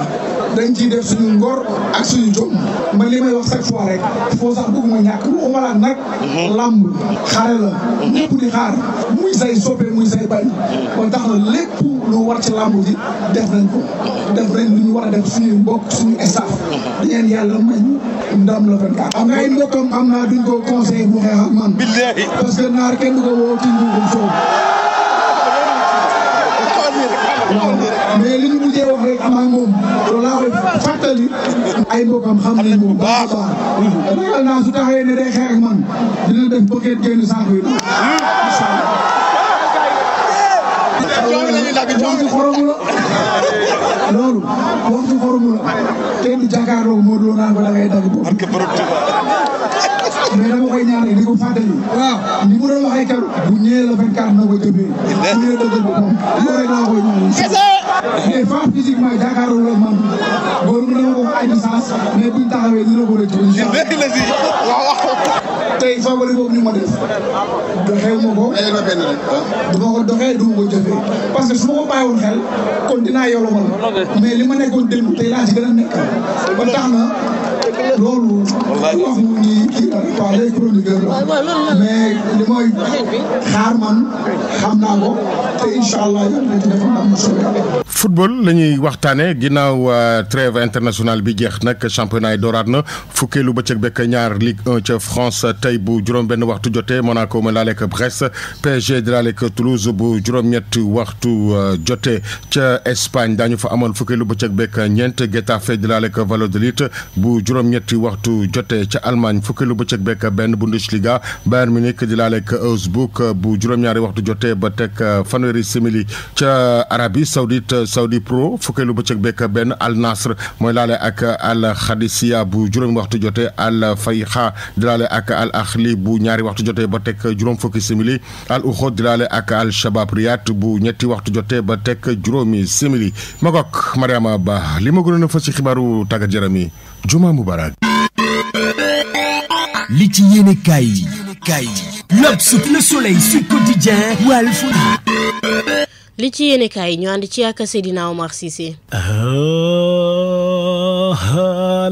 [SPEAKER 3] dañ ciy def suñu ngor ak suñu jom man li may wax chaque fois rek foo sax bëgguma ñàkk lu umalaat nag lamb xare la ñëpp di xaar muy say soppe muy say bañ ba tax na lépp lu war ci lamb ji def nañ ko def nañ lu ñu war a def suñuy mbokk suñu staff dañeen yàlla may ndam la 24 am na ay mbokkam xam naa duñ ko conseillé bu xeex ak man parce que naar kenn du ko woo ci nguurum soow mais li ñu mujjee wax rek am ak moom loolu laa koy fàttali ay mbokkam xam nañ moom baax a baax ragal naa su taxawee ne day xeex ak man dina def bëggeet génn saako yi waxtu xoromu la loolu waxtu xoromu la kenn du jàkkaarloo Modou Lo naan ko da ngay dagg boobu mais dama koy ñaan rek di ko fàttali waaw ni mu doon waxee keroog bu ñëwee la 24 na ko jëfee bu ñëwee dëggal boppam loolu rek laa koy ñaan mais pas physiquement jàkkaarloo la man boobu dama ko ay distance mais buñ taxawee dina ko rëcc incha allah tey favori boobu ni ma def doxeewu ma ko duma ko doxee duma ko jëfee parce que su ma ko bàyyiwoon xel kon dinaa yolomal mais li ma nekkoon démb tey laa ci gën a nekk ba tax na loolu wax mu ni kii pas les chroniqueurs mais li mooy xaar man xam naa ko te incha allah yàlla ci defal am na
[SPEAKER 21] football la ñuy waxtaane ginnaaw trêve internationale bi jeex nag championnat yi dooraat na fukkeelu bëccëg bekk ñaar Ligue 1 ca France tey bu juróom-benn waxtu jotee Monaco ma laaleeg Brest PSG di laaleeg Toulouse bu juróom-ñetti waxtu jotee ca Espagne daañu fa amal fukkeelu bëccëg bekk ñeent Getafe di laaleeg Valladolid bu juróom-ñetti waxtu jotee ca Allemagne fukkeelu bëccëg bekk benn Bundesliga Bayern Munich di laaleeg Augsburg bu juróom-ñaari waxtu jotee ba teg fanweeri simili ca Arabie Saoudite Saudi Pro fukkeelu bëccëg bekk benn Al Nasr mooy laale ak Al Khadisia bu juróomi waxtu jotee Al Fayha di laale ak Al Ahli bu ñaari waxtu jotee ba teg juróom fukki simili Al Ukhud di laale ak Al Shabab Riyad bu ñetti waxtu jotee ba teg juróomi simili Magog Mariama Ba li ma gënoon a fës ci xibaaru tàggat yaram yi Juma Mubarak.
[SPEAKER 12] li ci yéene kaay yi L'Obs, Le Soleil, Sud Quotidien, Walf.
[SPEAKER 2] li ci yéene kaay ñu ànd ci ak Seydina Omar Cissé.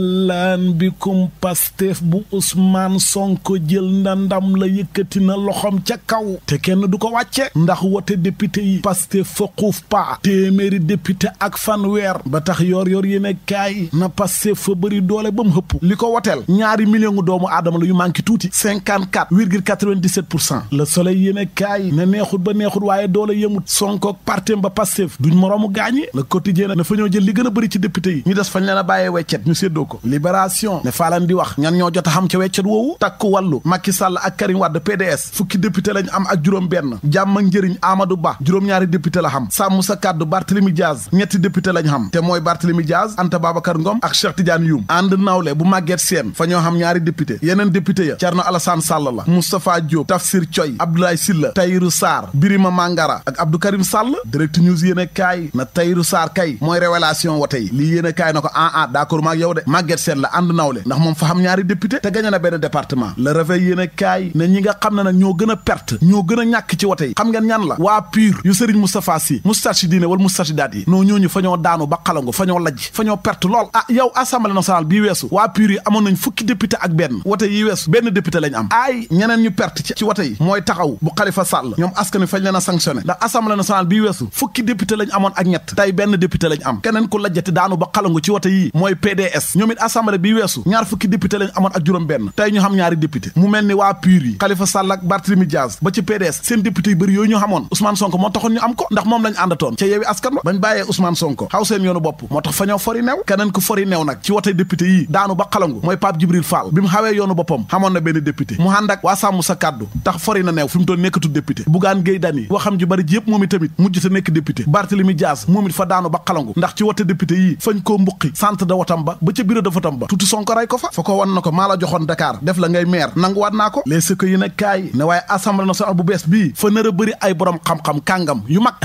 [SPEAKER 6] lan bikum Pastef bu Ousmane Sonko jël na ndam la yëkkati na loxom ca kaw te kenn du ko wàcce ndax wote député yi Pastef fa xuuf pa téeméeri député ak fanweer ba tax yor yéene kaay na Pastef fa bëri doole ba mu hëpp li ko woteel ñaari million doomu aadama la yu manqué tuuti 54,97%. Le Soleil yéene kaay ne neexut ba neexut waaye doole yëmut Sonko partem ba Pastef duñ moroomu gaañi Le Quotidien na fa ñoo jël li gën a bëri ci député yi ñu des fañ leen a bàyyee weccet ñu séddoo ko Libération ne faalan di wax ñan ñoo jot a xam ca weccet woowu takku wàllu Macky Sall ak Karim Wade PDS fukki député lañ am ak juróom benn jàmm ak njëriñ Amadou Ba juróom-ñaari député la xam sàmm sa kàddu Barthélemy Diaz ñetti député lañ xam te mooy Barthélemy Diaz Anta Babacar Ngom ak Cheikh Tidiane Youm ànd nawle bu Maguette Sène fa ñoo xam ñaari député yeneen député ya Thierno Alassane Sall la Moustapha Diop Tafsir Thioye Abdoulaye Sylla Tahirou Sarr Birima Mangara ak Abdou Karim Sall Direct News yéen a kaay na Tahirou Sarr kay mooy révélation wote yi lii yéen a kaay na ko d'accord maag yow de Maguette Sène la ànd nawle ndax moom fa xam ñaari député te gañe na benn département Le Réveil yéen a kaay ne ñi nga xam ne nag ñoo gën a perte ñoo gën a ñàkk ci wote yi xam ngeen ñan la waa PUR yu Serigne Moustapha Sy Moustarchidine wala Moustarchidaat yi noo ñooñu fa ñoo daanu ba xalangu fa ñoo lajj fa ñoo perte lool yow Assemblée nationale bii weesu waa PUR yi amoon nañ fukki député ak benn wote yi weesu benn député lañ am ñeneen ñu perte ci wote yi mooy taxaw bu Khalifa Sall ñoom askan wi fañ leen a sanctionné ndax Assemblée nationale bii weesu fukki député lañ amoon ak ñett tey benn député lañ am keneen ku lajjati daanu ba xalangu ci wote yi mooy PDS ñoom it assemblée bi weesu ñaar fukki député lañ amoon ak juróom benn tey ñu xam ñaari député mu mel ni waa PUR yi Khalifa Sall ak Barthélémy Dias ba ci PDS seen député yu bëri yooyu ñu xamoon Ousmane Sonko moo taxoon ñu am ko ndax moom lañ àndatoon ca Yewwi Askan Wi bañ bàyyee Ousmane Sonko xaw seen yoonu bopp moo tax fa ñoo fori neew keneen ku fori neew nag ci wote député yi daanu ba xalangu mooy Pape Djibril Fall bi mu xawee yoonu boppam xamoon na benn député mu ànd ak waa sàmm sa kàddu tax fori na neew fi mu toon nekkatu député Bougane Gueye Dany waxam ju bëri ji yëpp moom itamit mujj te nekk député Barthélémy Dias moom it fa daanu ba xalangu ndax ci wote député yi fañ koo mbuqi centre de wotam ba ca bureau de votam ba tuuti Sonko ray ko fa ko wan na ko maa la joxoon Dakar def la ngay maire nanguwaat naa ko les ko yi ne kaay ne waaye assemblée nationale bu bees bii fa nar a bëri ay borom xam-xam kàngam yu mag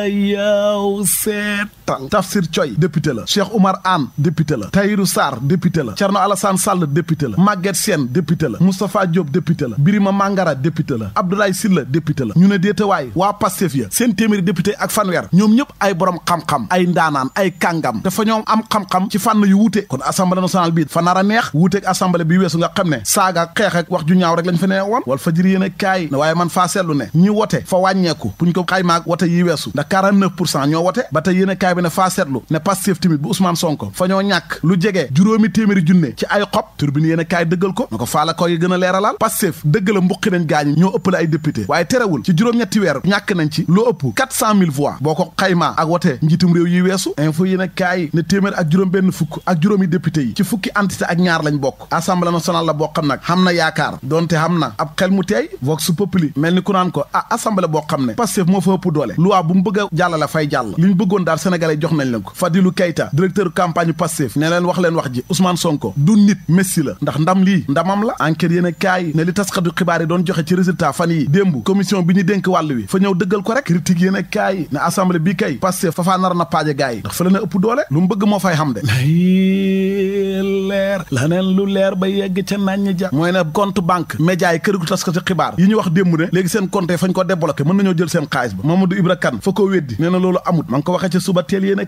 [SPEAKER 6] yow seetal Tafsir Coy député la Cheikh Oumar Anne député la Tahirou Sarr député la Thierno Alassane Sall député la Maguette Sène député la Moustapha Diop député la Birima Mangara député la Abdoulaye Sylla député la ñu ne déetawaay waa Pastef ya seen téeméeri député ak fanweer ñoom ñëpp ay borom xam-xam ay ndaanaan ay kàngam dafa ñoom am xam-xam ci fànn yu wuute kon assemblée nationale bi fa nar a neex wuuteeg assemblée bi weesu nga xam ne saaga xeex ak wax ju ñaaw rek lañ fa nee woon wal fajiri yéen a kaay ne waaye man faa seetlu ne ñi wote fa wàññeeku buñ ko xaymaag wote yi weesu ndax 49% ñoo wote ba tey yéen a kaay bi ne faa seetlu ne Pastef tamit bu Ousmane Sonko fa ñoo ñàkk lu jege juróomi téeméeri junne ci ay xob turbine yéen a kaay dëggal ko na ko faa la koy gën a leeralal Pastef dëgg la mbuqi nañ gaañi ñoo ëppale ay député waaye terewul ci juróom-ñetti weer ñàkk nañ ci lu ëpp 400 000 voix boo ko xaymaa ak wote njiitum réew yi weesu info yéen a kaay ne téeméer ak juróom benn fukk ak juróomi député yi ci fukki entité ak ñaar lañ bokk assemblée nationale la boo xam nag xam na yaakaar donte xam na ab xel mu teey vox populi mel ni ku naan ko assemblée boo xam ne Pastef moo fa ëpp doole loi bu mu bëgg a jàllale fay jàll li ñu bëggoon daal sénégalais jox nañ leen ko Fadilou Keita directeur campagne Pastef ne leen wax leen wax ji Ousmane Sonko du nit messi la ndax ndam lii ndamam la enquête yéen a kaay ne li taskatu xibaar yi doon joxe ci résultat fan yi démb commission bi ñu dénk wàll wi fa ñëw dëggal ko rek critique yéen a kaay ne assemblée bi kay Pastef fa faa nar na paaje gaay yi ndax fa la na ëpp doole lu mu bëgg moo fay xam de leer laneen lu leer ba yegg ca nañ ja mooy ne compte banque média yi kër gu taskati xibaar yi ñu wax démb ne léegi seen compte fañ ko débloqué mën nañoo jël seen xaalis ba Mamadou Ibra Kane fa ko weddi nee na loolu amut ma ngi ko waxee ca suba teel yéen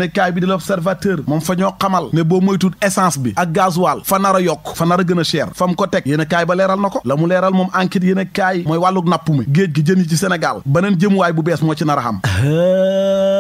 [SPEAKER 6] a kaay bi di l'observateur moom fa ñoo xamal ne boo moytuut essence bi ak gasoil fa nar a yokk fa nar a gën a cher fa mu ko teg yéen a kaay ba leeral na ko la mu leeral moom enquête yéen a kaay mooy wàlluk napp mi géej gi jën yi ci Sénégal beneen jëmuwaay bu bees moo ci nar a xam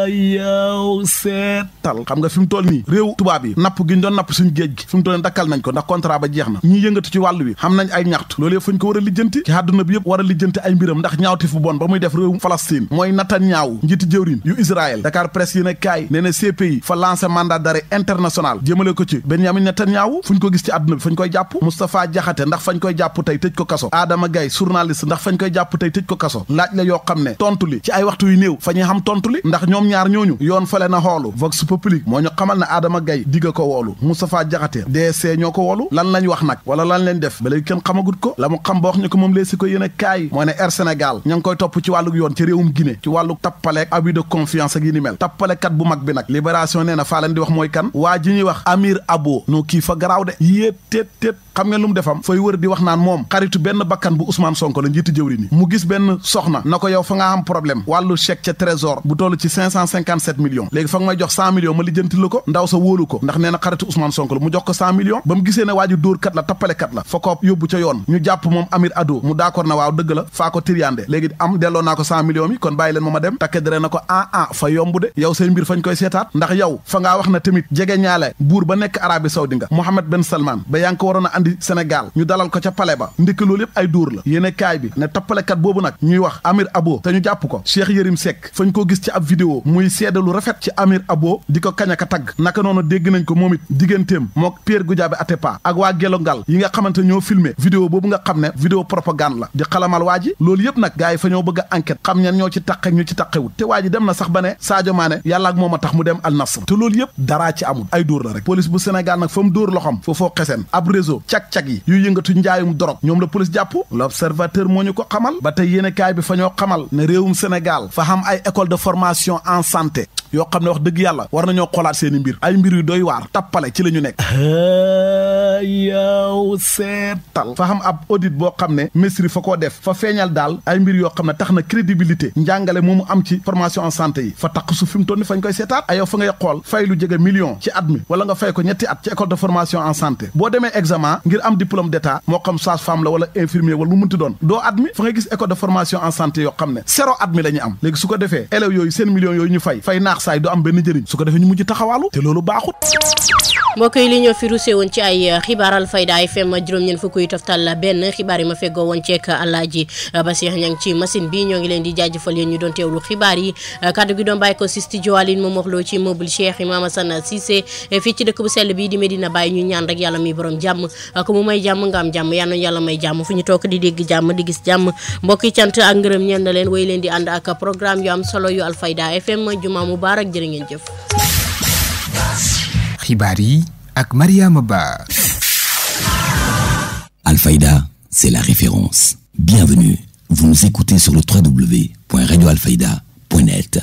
[SPEAKER 6] yow seetal xam nga fi mu toll nii réew tubaab yi napp gi ñu doon napp suñu géej gi fi mu toll nii dakkal nañ ko ndax contrat ba jeex na ñi yëngatu ci wàllu wi xam nañ ay ñaxtu loolu yëpp fañ ko war a lijjanti ci àdduna bi yëpp war a lijjanti ay mbiram ndax ñaawti fu bon ba muy def réew Palestine mooy Netanyahu njiiti jëwriñ yu Israël Dakar Presse yéen a kaay nee na CPI fa lancé mandat d'arrêt international jëmale ko ci Benyamin Netanyahu fu ñu ko gis ci àdduna bi fañ koy jàpp Moustapha Diakhaté ndax fañ koy jàpp tey tëj ko kaso Adama Gaye journaliste ndax fañ koy jàpp tey tëj ko kaso laaj la yoo xam ne tontu li ci ay waxtu yu néew fa ñuy xam tontu li ndax ñoom ñaar ñooñu yoon fale na xoolu Vox Populi moo ñu xamal ne Adama Gaye digga ko woolu Moustapha Diakhaté DSC ñoo ko woolu lan lañ wax nag wala lan leen def ba léegi kenn xamagut ko la mu xam ba wax ñu ko moom leesi ko yéen a kaay moo ne Air Sénégal ña ngi koy topp ci wàlluk yoon ci réewum Guinée ci wàlluk tappaleek abus de confiance ak yi ni mel tappalekat bu mag bi nag Libération nee na faa leen di wax mooy kan waa ji ñuy wax Amir Abo noo kii fa garaaw de yéet téet xam ngeen lu mu defam fay wër di wax naan moom xaritu benn bakkan bu Ousmane Sonko la njiitu jëwri ni mu gis benn soxna na ko yow fa nga am problème wàllu chèque ca trésor bu toll ci 557 millions léegi fa nga may jox 100 millions ma lijjanti la ko ndaw sa wóolu ko ndax nee na xaritu Ousmane Sonko la mu jox ko 100 millions ba mu gisee ne waa ji dóor kat la tappalekat la fa ko yóbbu ca yoon ñu jàpp moom Amir Ado mu d'accord na waaw dëgg la faa ko tiriande léegi am delloo naa ko 100 millions mi kon bàyyi leen ma dem takke dere na ko fa yomb de yow say mbir fañ koy seetaat ndax yow fa ngaa wax na tamit jege ñaale buur ba nekk Arabie Saoudi nga Mohammed Ben Salman ba yaa ngi ko waroon a andi Sénégal ñu dalal ko ca palais ba ndikk loolu yëpp ay dóor la yéene kaay bi ne tappalekat boobu nag ñuy wax Amir Abo te ñu jàpp ko Cheikh Yérim Seck fañ ko gis ci ab vidéo muy seedalu rafet ci Amir Abo di ko kañ aka tagg naka noonu dégg nañ ko moom it digganteem mook Pierre Goudiaby Atepa ak waa Gelongal yi nga xamante ñoo filmé vidéo boobu nga xam ne vidéo propagande la di xalamal waa ji loolu yëpp nag gars yi fa ñoo bëgg a enquête xam ñan ñoo ci taqe ñu ci taqewut te waa ji dem na sax ba ne Sadio Mané yàlla ak moom a tax mu dem Al Nassr te loolu yëpp daraa ci amul ay dóor la rek police bu Sénégal nag fa mu dóor loxam foofoo xesen ab réseau cag-cag yi yuy yëngatu njaayum dorog ñoom la police jàpp l'observateur moo ñu ko xamal ba tey yéene kaay bi fa ñoo xamal ne réewum Sénégal fa xam ay école de formation en santé yoo xam ne wax dëgg yàlla war nañoo xoolaat seeni mbir ay mbir yu doy waar tappale ci la ñu nekk yow seetal fa xam ab audit boo xam ne ministre fa koo def fa feeñal daal ay mbir yoo xam ne tax na crédibilité njàngale moomu am ci formation en santé yi fa taq su fi mu toll ni fañ koy seetaat ay yow fa ngay xool fay lu jege million ci at mi wala nga fay ko ñetti at ci école de formation en santé boo demee examen ngir am diplôme d'état moo xam sage-femme la wala infirmier wala lu mënti doon doo admis fa ngay gis école de formation en santé yoo xam ne zéro admis la ñu am léegi su ko defee élèves yooyu seen millions yooyu ñu fay naax saay du am benn njëriñ su ko defee ñu mujj taxawaalu te loolu baaxut
[SPEAKER 2] mbokk yi li ñoo fi rusé woon ci ay xibaar Alfayda FM juróom-ñeent fukk yu toftal benn xibaar yi ma feggoo woon ceek Alaaji Basiir ñang ci machine bi ñoo ngi leen di jaajëfal yéen ñu doon teewlu xibaar yi kaddu gi doon bàyyi ko si studio Aline moom waxloo ci meuble Cheikh Imam Assane Cissé fii ci dëkk bu sell bi di Medina Baye ñu ñaan rek yàlla mi borom jàmm ko mu may jàmm nga am jàmm yal na yàlla may jàmm fu ñu toog di dégg jàmm di gis jàmm mbokk yi cant ak ngërëm ñeen na leen way leen di ànd ak programme yu am solo yu Alfayda FM juma mubarak jërë ngeen jëf.
[SPEAKER 5] xibaar yi ak Mariama Ba.
[SPEAKER 1] Alfayda, c'est la référence. Bienvenue. Vous nous écoutez sur le www.radioalfayda.net.